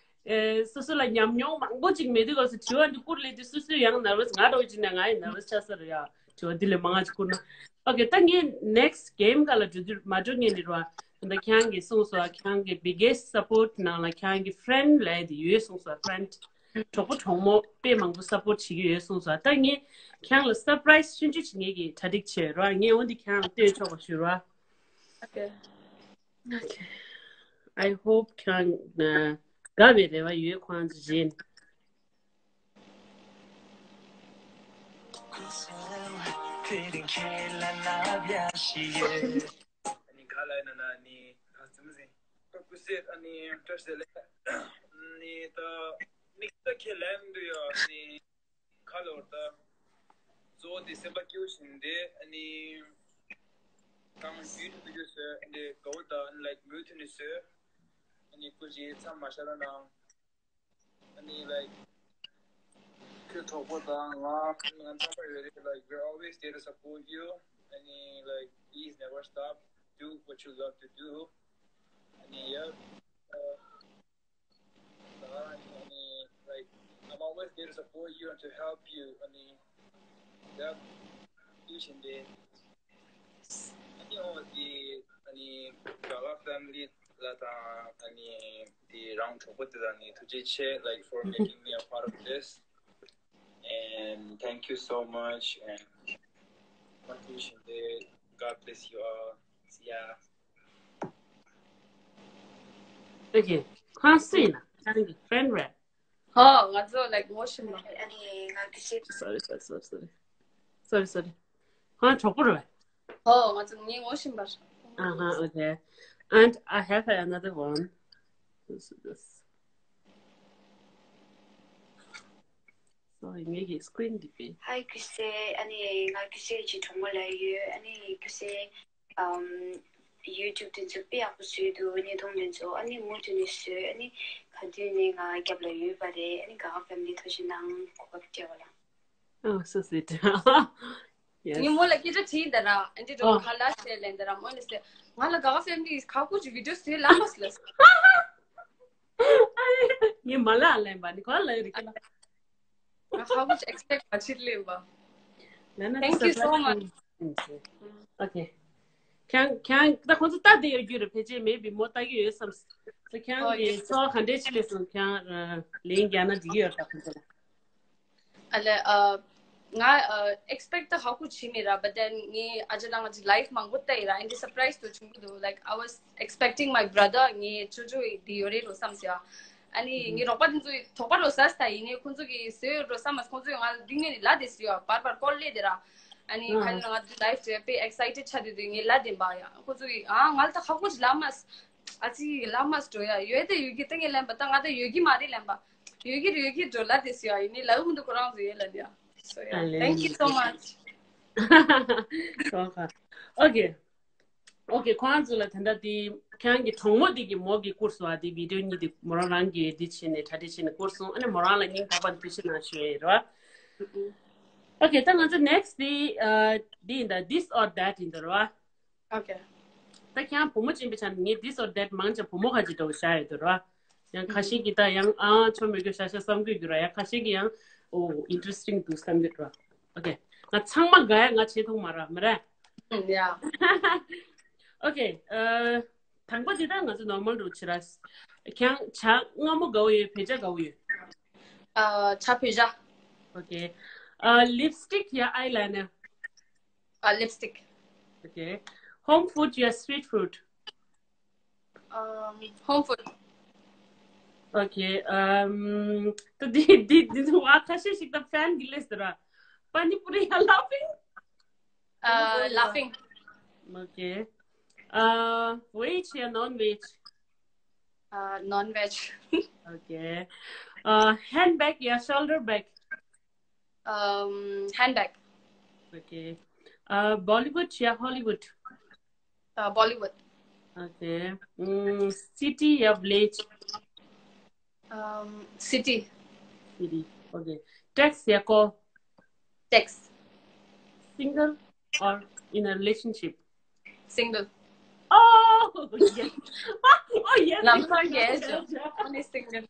ཨེ། སོ་སོ་ལ་ཉམས་མྱོང་མང་པོ་ཅིག་མེད་དུས་སྐབས་སུ་དྲི་བ་འདི་བསྐུར་སླེབས་དུས་སོ་སོ་ཡང་ནར་ཝས། ང་འདྲ་བོ་ཅིག་ནས་ང་ཡང་ནར་ཝས་ཆགས་ས་རེད་ཡ། དྲི་བ་འདི་ལས་མང་ང་ཅིག་བསྐུར་ན། ཨོ་ཁེ། ད་ངས་ནེག་སི་ཊི་གེམ་སྒང་ལ་འགྲོ་དུས་མ་འགྲོ་ངས་འདི་ར། ད་ལྟ་ཁྱེད་རང་གིས་གསུངས་སོང་། ཁྱེད་རང་གི་བི་གེ་སི་སབ་པོར་ནང་ལ་ཁྱེད་རང་གི་ཕ་རེན་ཌི་ལབ་ཡ་དེ་ཡོད་གསུངས་སོང་། ཕ་རེན་ཌི། གྲོགས་པོ་གྲོགས་མོ་དཔེ་མང་པོ་སབ་པོར་བྱེད་ཀྱི་ཡོད་གསུངས་སོང་། ད་ངས་ཁྱེད་རང་ལ་སར་པ་རའི་སི་ཆུང་ཆུང་ཅིག་ངེད་ཀྱིས་གྲ་སྒྲིག་བྱས་ར། ངས་འོ་འདི་ཁྱེད་རང་སྟོན་ཆོག་པ་ཞུ་ར། ཨོ་ཁེ། ཨོ་ཁེ། I hope ཁྱེད་རང་དགའ་བའི་རེ་བ་ཡོད། ཁོང་ཚོ་བཞིན། ཨ་ནི་ག་ལ་ན་ན་ནི་ཨ་ཙི་མ་ཟིན་ཀུ་སེ་ཨ་ནི་ཏྲ་སེ་ལེ་ནི་ད་ནི་ད་ཁེ་ལན་དུ་ཡོད་ནི་ག་ལོར་ད་གཙོ་བོ་དེ་སེམས་པ་སྐྱིད་པོ་བྱུང་སྟེ། ཨ་ནི་ཏང་ཡུལ་དུ་བི་ཌི་ཡོ་བཟོས་ཨ་ནི་དགའ་བོ་དང་ལའིཀ་མུ་མཐུད་ནས་བཟོས། ཨ་ནི་སྐུ་མཁྱེན་མཚམས་མ་བཞག་རོགས་གནང་། ཨ་ནི་ལའིཀ་ཁྱོད་གྲོགས་པོ་དང་ང་ང་ཚང་མ་ཡོད་རེད། Like, we're always there to support you. ཨ་ནི་like, please never stop. Do what you love to do. ཨ་ནི་ཡ། ཨ་ནི་like, I'm always there to support you and to help you. ཨ་ནི་ཡ། ཡུལ་ཕྱིན་ཏེ། ཨ་ནི་འོ་དེ་ཨ་ནི་ག་ག་ཕེ་མི་ལི་ལ་དང་ཨ་ནི་དེ་རང་གྲོགས་པོ་དེ་ལ་ནི་ཐུགས་རྗེ་ཆེ། Like, for making me a part of this. And thank you so much. And God bless you all. See ya. Okay. ཁོང་སུ་ཡིན་ན། ཁྱེད་རང་གི་ཕེན་རེད། ཧོ། ང་ཚོ་like ངོ་ཤེས་མ། ཨ་ནི་ང་གི་ཤེས། Sorry, sorry, sorry, sorry. Sorry, sorry. ཁོང་གྲོགས་པོ་རེད། ཧོ། ང་ཚོ་ངའི་ངོ་ཤེས་པ། Uh-huh, okay. And I have another one. This is this. Sorry, ངེད་ཀྱི་སི་ཀི་རིན་འདི་པས། Hi ཀུ་སེ། ཨ་ནི་ང་ཀུ་སེ་གི་གྲོགས་མོ་ལབ་ཡོད། ཨ་ནི་ཀུ་སེ། ཨམ། ཡུ་ཊུབ་དེ་ཚོ་དཔེ་ཡག་པོ་བཟོས་འདུག་བརྙན་ཐུང་དེ་ཚོ་ཨ་ནི་མུ་མཐུད་ནས་བཟོས། ཨ་ནི་ག་དུས་ནས་ང་རྒྱབ་ལ་ཡོད་པ་རེད། ཨ་ནི་ག་ག་ཕེ་མི་ལི་ཐུགས་རྗེ་གནང་། གོ་སྐབས་སྤྲད་པ་ལ། Oh, so sweet. Yes. ངས་མོ་ལ་སྐད་ཆ་དྲིས་ད་ར། ཨ་འདི་འགྲོ་ཨ། ག་ལ་ཟེར་ལན་ད་ར། མོ་ལ་ཟེར་ང་ལ་ག་ག་ཕེ་མི་ལི་ཁག་པོ་ཅིག་བི་ཌི་ཡོ་བཟོས་ལབ་མ་ཟེར་ལ། ངས་མ་ལབ་ལན་པ་ནི་ག་ལ་རིག་གི་ལ། ང་ཧ་གོ་ཅིག་expect མ་བྱེད་ལེན་པ། ན་ན། Thank you so much. Okay. ཁྱང་ཁྱང་ད་ཁོང་ཚོ་ལྟ་བསྡད་ཡོད་རྒྱུ་རེད། ཕལ་ཆེར་maybe མོ་ལྟ་གི་ཡོད་བསམ། ཁྱང་གི་ཚོགས་ག་འདྲས་ཆེ་སོང་། ཁྱང་ལན་རྒྱག་ན་འགྲིག་གི་ཡོད་ད་ཁོང་ཚོ་ལ། ཨ་ལེ། ཨ། ང་ཨ་expect ད་ཧ་གོ་བྱེད་མེད་ར། But then ངས་ཨ་ཅག་ལ་ང་ཅིག་live མང་པོ་བལྟས་ཡིན་ར། And surprise དུ་བྱུང་གི་འདུག Like, I was expecting my brother ངའི་ཅོ་ཅོ་འདི་ཡོད་རེད་འགྲོ་བསམ་ཟེར། ཨ་ནི་ངའི་རོགས་པ་དེ་ཚོ་དོགས་པ་འགྲོ་ས་ད་ཡིན་ནའི་ཁོང་ཚོ་གིས་བཟོས་ཡོད་འགྲོ་བསམ་མ། ཁོང་ཚོ་ཡང་ང་ལ་འདི་ངས་ནི་ལབ་བསྡད་ཟེར་བ། བར་བར་call སླེབས་བསྡད་ར། ཨ་ནི་ཁ་ཉིན་ང་འདི་live བྱས་པས་excited ཆགས་བསྡད་དུས་ངས་ལབ་བསྡད་པ་ཡ། ཁོང་ཚོ་གིས་ཨ་ང་ལ་ད་ཧ་གོ་ཅིག་ལབ་མ། ཨ་ཙི་ལབ་མ་འགྲོ་ཡ། ཡོད་དེ་ཡོད་ཀྱི་ད་ངས་ལབ་པ། ད་ང་ད་ཡོད་ཀྱི་མ་རེད་ལབ་པ། ཡོད་ཀྱི་རེད། ཡོད་ཀྱི་འགྲོ་ལབ་བསྡད་ཟེར་བ། ཡིན་ནི་ལབ་མི་འདུག་ཁོ་རང་ཚོ་ཡོད་ལབ་བསྡད་ཡ། So yeah, thank you so much. Okay. Okay. ཁོང་ཚོ་ལ་ད་ལྟ་དེ་ཁྱེད་རང་གི་གྲོགས་མོ་དེ་གི་མོ་གི་བསྐུར་སོང་བ། དེ་video གཉིས་དེ་མོ་རང་རང་གི་དེ་བྱས་ནས་གྲ་སྒྲིག་བྱས་ནས་བསྐུར་སོང་། ཨ་ནི་མོ་རང་ལ་སྙིང་ཐག་པ་ནས་ཐུགས་རྗེ་གནང་ཞུ་ཡ་ཡིན་རེད་བ། Okay. ད་ང་ཚོ་next དེ་ཨ་དེ་ཡིན་ད། This or that ཡིན་ད་རེད་བ། Okay. ད་ཁྱེད་རང་བུ་མོ་ཅན་པའི་ཆ་ནས་ངས་this or that མང་ཆེ་བུ་མོ་ཁ་ཅིག་འདྲ་བོ་བཞག་ཡོད་དོ་ར། ཡང་ཁ་ཤས་ཀྱིས་ད་ཡང་ཨ་ཆོ་མེད་རྒྱུ་བཞག་ཤག་བསམ་གྱི་ཡོད་ར། ཡང་ཁ་ཤས་ཀྱིས་ཡང་ཨོ་interesting འདུག་བསམ་གྱི་ཡོད་ར། Okay. ང་ཚང་མ་དགའ་ཡ་ང་བྱེད་ཐུབ་མ་ར། མ་རེད། Yeah. Okay. ཨ་དང་པོ་དེ་ད་ང་ཚོ་normal འདྲ་བོ་བྱེད་ར། ཁྱེད་རང་ཇ་མངར་མོ་དགའ་བོ་ཡོད། བོད་ཇ་དགའ་བོ་ཡོད། ཨ་ཇ་བོད་ཇ། Okay. ཨ་lipstick ཡ་eyeliner? ཨ་lipstick. Okay. Home food ཡ street food? Um, home food. Okay. Um, ད་འདི་འདི་འདི་ཚོ་བ་ཁ་ཤས་ཤིག་ད་fan གི་ལས་ཟེར་ར། Pani puri ཡ་laughing? Uh, laughing. Okay. Uh, veg ཡ non veg? Uh, non veg. Okay. Uh, handbag ཡ shoulder bag? Um, handbag. Okay. Uh, Bollywood ཡ Hollywood? Uh, Bollywood. Okay. Mm, city ཡ village? Um, city. City. Okay. Text ཡ call? Text. Single or in a relationship? Single. Oh, yes. Oh, yes. ལམ་སང་རྒྱལ་ཇོ། Only single.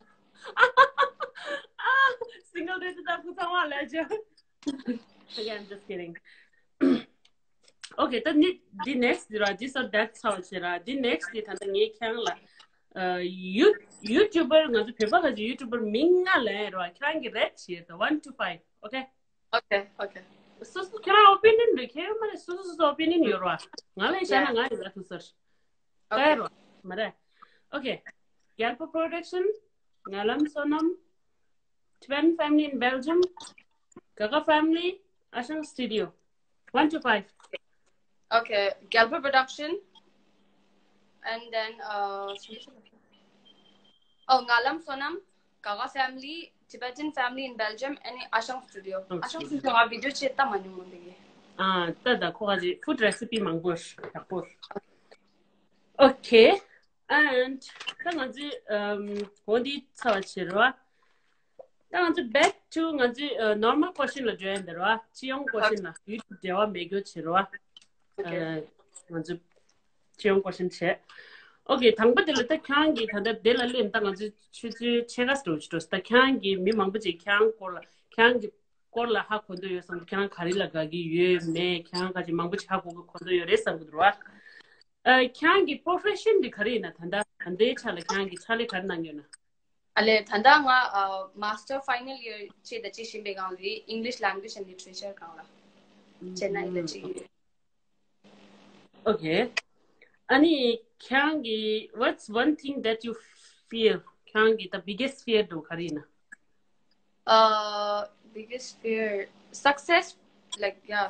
Single རེད་ད་ཁུ་ཚང་མ་ལས་ཇོ། Okay, I'm just kidding. Okay, ད་ནི་འདི་next འདི་ར། This or that ཚར་བ་བྱེད་ར། འདི་next འདི་ད་ལྟ་ངས་ཁྱེད་རང་ལ་ཨ་ཡུ་YouTuber ང་ཚོ་བོད་པ་ག་ཚོད་YouTuber མིང་ང་ལ་ར། ཁྱེད་རང་གི་rate བྱེད་ད། One to five. Okay. Okay, okay. སོ་སོ་ཁྱེད་རང་opinion རེད། ཁྱེད་རང་མ་རེད། སོ་སོ་སོ་སོ་opinion ཡོད་ར། ང་ལ་བྱས་ན་ང་ཡི་ལ་ཐུག་ཟེར། ད་ཡོད་ར་མ་རེད། Okay. རྒྱལ་པོ་Production, ངན་ལམ་བསོད་ནམས, Tibetan Family in Belgium, Gaga Family, Ashang Studio. One to five. Okay, རྒྱལ་པོ་Production, and then uh, oh, ངན་ལམ་བསོད་ནམས, Gaga Family, Tibetan Family in Belgium, and Ashang Studio. Ashang Studio ང་video བྱེད་ལྟ་མ་མྱོང་མོ་འདི་གི། ཨ་ད་ད་ཁོ་ག་ཅིག་food recipe མང་པོ་ཡག་པོ། Okay. And ད་ང་ཚོས་ཨམ་འོ་འདི་ཚར་བ་བྱེད་རོགས། ད་ང་ཚོ་back to ང་ཚོའི་ཨ་normal question ལ་འགྲོ་ཡ་འདི་རོགས། སྤྱི་ཡོངས་question ལ་ཡུལ་དུ་འབྲེལ་བ་མེད་རྒྱུ་བྱེད་རོགས། ཨ་ང་ཚོ་སྤྱི་ཡོངས་question བྱེད། Okay, དང་པོ་དེ་ལ་ད་ཁྱེད་རང་གིས་ད་ལྟ་དེ་ལ་སླེབས། ད་ང་ཚོ་ཆུ་ཚོད་ཕྱེད་ཀ་འགྲོ་ཅི་འགྲོ། ད་ཁྱེད་རང་གིས་མི་མང་པོ་ཅིག་ཁྱེད་རང་སྐོར་ལ་ཁྱེད་རང་གི་སྐོར་ལ་ཧ་གོ་འདོད་ཡོད་བསམ། ཁྱེད་རང་ག་རེ་ལ་དགའ་གི་ཡོད་མེད། ཁྱེད་རང་ག་ཅིག་མང་པོ་ཅིག་ཧ་གོ་གི་གོ་འདོད་ཡོད་རེད་བསམ་གི་འདུག་ར། ཨ་ཁྱེད་རང་གི་profession དེ་ག་རེ་ཡིན་ན། ད་ལྟ་ད་ལྟའི་ཆ་ལ་ཁྱེད་རང་གི་ཕྱག་ལས་ག་རེ་གནང་གི་ཡོད་ན། ཨ་ལེ། ད་ལྟ་ང་ཨ་master final year བྱེད་ད་བྱེད་བཞིན་པའི་སྒང་ལ་English language and literature སྒང་ལ་ཆེན་ནའི་ལ་བྱེད་ཀྱི་ཡོད། Okay. ཨ་ནི་ཁྱེད་རང་གི what's one thing that you fear? ཁྱེད་རང་གི་the biggest fear དེ་ག་རེ་ཡིན་ན། Uh, biggest fear, success, like, yeah,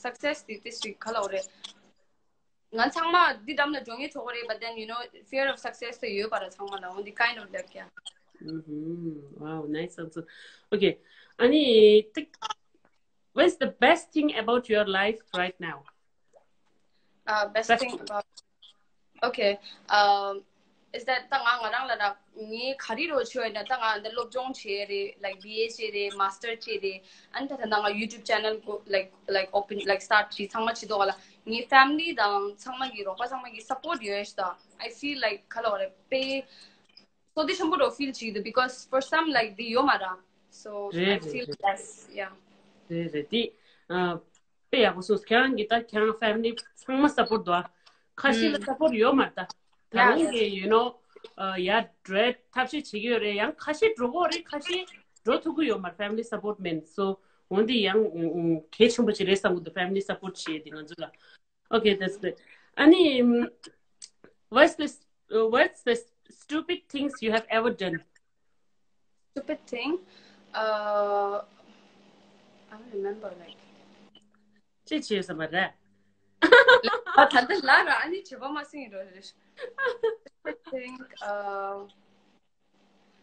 success དེ་དེ་ཞིག་ག་ལ་འོ་རེད། ང་ཚང་མ་འདི་འགྲམ་ལ་འགྲོ་ངེས་ཆོག་གི་རེད། But then, you know, fear of success དེ་ཡོད་པ་ར་ཚང་མ་ལ། འོ་འདི་kind of like, yeah. Mm-hmm. Wow, nice answer. Okay. ཨ་ནི་ཏིག What's the best thing about your life right now? Uh, best thing about, okay, um, is that ད་ང་ང་རང་ལ་ར་ངའི་ག་རེ་རོ་ཆོས་ཡིན་ན། ད་ང་འདི་སློབ་སྦྱོང་བྱས་རེད། Like, B A བྱས་རེད། Master བྱས་རེད། ཨ་ནི་ད་ད་ང་YouTube channel go, like, like, open, like, start བྱས་ཚང་མ་བྱེད་དོ་ག་ལ། ངའི་family དང་ཚང་མ་གི་རོགས་པ་ཚང་མ་གི་support ཡོད་ཤག་ད། I feel like ག་ལ་བ་རེད་པེ། བསོད་བདེ་ཆེན་པོ་རོ་feel བྱེད་ཀྱི་འདུག Because for some, like, འདི་ཡོད་མ་ར། So I རེད། feel རེད། blessed. Yeah. རེད། རེད། དེ་ཨ་དཔེ་ཡག་པོ་གསུངས། ཁྱེད་རང་གིས་ད་ཁྱེད་རང་family་ཚང་མ་support་འདུག་ཨ། ཁ་ཤས་ལ་support་ཡོད་མ་རེད་ད། ད་Yeah. རུང་གི་you know ཨ་ཡ་འགྲོ་ཐབས་ཤེས་བྱེད་ཀྱི་ཡོད་རེད། ཡང་ཁ་ཤས་འགྲོ་གི་ཡོད་རེད། ཁ་ཤས་འགྲོ་ཐུབ་ཀྱི་ཡོད་མ་རེད། family support་མེད། so འོན་ཏེ་ཡང་ཨ་གལ་ཆེན་པོ་ཅིག་རེད་བསམ་གྱི་འདུག family support་བྱེད་དེ་ང་ཚོ་ལ། Okay, that's good. ཨ་ནི་ཨམ། what's the uh, what's the stupid things you have ever done? Stupid thing. Uh, I don't remember, like. ཅི་བྱས་ཟེར་བ་རེད། ད་ལྟ་ལ་ར་ཨ་ནི་བྱེད་པ་མ་སེང་རོ་རེད། Stupid thing. Uh,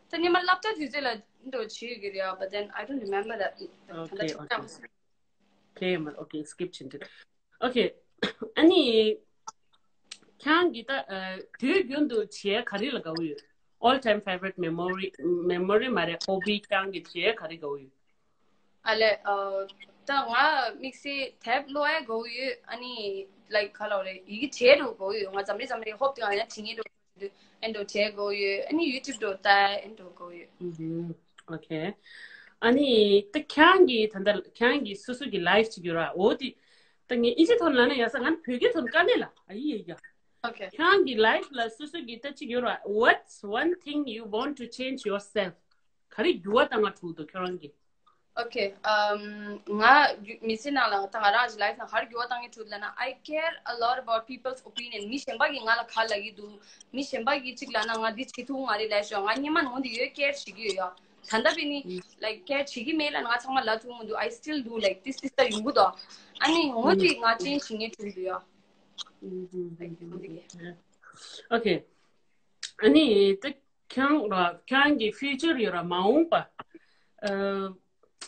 ད་ཉི་མ་སློབ་གྲྭ་དུས་ཚོད་ལ་འདྲ་བྱེད་ཀྱི་རེད། But then I don't remember that. ད་ལྟ་Okay, ཁྱོད་okay. Okay, མ། Okay, skip་བྱེད་འདུག Okay. ཨ་ནི་ཁྱེད་རང་གིས་ད་ཨ་དུས་རྒྱུན་དུ་བྱེད་ག་རེ་ལ་དགའ་བོ་ཡོད། All time favorite memory, memory མ་རེད། hobby། ཁྱེད་རང་གིས་བྱེད་ག་རེ་དགའ་བོ་ཡོད། ཨ་ལས། ཨ་ད་ང་དམིགས་བསལ་དེབ་ཀློག་ཡ་དགའ་བོ་ཡོད། ཨ་ནི་like ག་ལབ་རེད། ཡི་གེ་བྲིས་འགྲོ་དགའ་བོ་ཡོད། ང་འཛམ་གླིང་འཛམ་གླིང་ཧོབ་སྟེ་ང་ཡང་བྲིས་ངེས་འགྲོ་དུས་ཨེ་འགྲོ་བྲིས་དགའ་བོ་ཡོད། ཨ་ནི་YouTube་འགྲོ་ལྟ་ཨེ་འགྲོ་དགའ་བོ་ཡོད། ཨུ་ཧུམ། Okay. ཨ་ནི་ད་ཁྱེད་རང་གིས་ད་ལྟ་ཁྱེད་རང་གིས་སོ་སོ་གི་life་ཅིག་ཡོད་ར། འོ་དེ་ད་ངས་ཨིན་ཇི་ཐོག་ལ་ན་ཡ་ས། ང་བོད་སྐད་ཐོག་དཀའ་ལས་ལ། ཨ་ཡི་ཡ་ཡ། Okay. ཁྱེད་རང་གི་life་ལ་སོ་སོ་གི་ད་ཅིག་ཡོད་ར། What's one thing you want to change yourself? ག་རེ་འགྱུར་བ་བཏང་ང་ཐུག་འདུག་ཁྱེད་རང་གི། Okay. Um, ང་མི་ཚེ་ནང་ལ་ད་ང་རང་གི་life་ནང་ག་རེ་འགྱུར་བ་བཏང་གི་འདུག་ལབ་ན། I care a lot about people's opinion. མི་གཞན་པ་གིས་ང་ལ་ག་ལབ་ཀྱི་འདུག་མི་གཞན་པ་གིས་ཅིག་ལབ་ན་ང་འདི་བྱེད་ཐུབ་མ་རེད་ལབ་ཤོག་ང་སྔོན་མ་ནང་འདི་ཡོད་care་བྱེད་ཀྱི་ཡོད་ཡ། ད་ལྟ་བས་ནི་like care བྱེད་ཀྱི་མེད་ལབ་ན་ང་ཚང་མ་ལབ་ཐུབ་མི་འདུག I still do, like, this, this ད་ཡོང་གི་འདུག་ཨ་ནི་འོ་དེ་ང་change བྱེད་ངེས་འདུག་ཡ། Like འོ་དེ་གི། Okay. ཨ་ནི་ད་ཁྱེད་རང་ལ་ཁྱེད་རང་གི་future་ཡོད་ར། མ་འོངས་པ། Uh,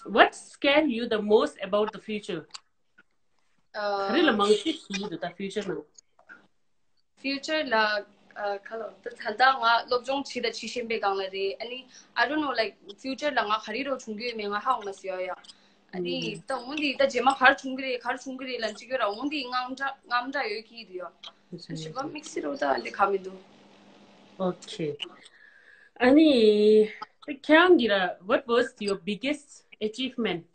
what scare you the most about the future? ག་རེ་ལ་མང་ཤོས་ཞིག་ཡིན་འདུག་ད་future་ནང་། Future་ལ་ཨ་ག་ལབ། ད་ད་ལྟ་ང་སློབ་སྦྱོང་བྱེད་དང་བྱེད་བཞིན་པའི་སྒང་ལ་རེད། ཨ་ནི་I don't know, like, future་ལ་ང་ག་རེ་རོ་བྱུང་གི་ཡོད་མེད་ང་ཧ་གོ་མ་སོང་ཡ། ཨ་ནི་ད་འོ་འདི་ད་རྗེས་མ་ག་རེ་བྱུང་གི་རེད་ག་རེ་བྱུང་གི་རེད་ལབ་ཅིག་ཡོད་ར། འོ་འདི་དངངས་སྐྲག་དངངས་སྐྲག་ཡོད་ཀྱི་འདུག་ཡ། ཞིག་པ་དམིགས་བསལ་རོ་ད་ཨ་འདི་ག་མི་འདུག Okay. ཨ་ནི་ད་ཁྱེད་རང་གི་ར། What was your biggest achievement?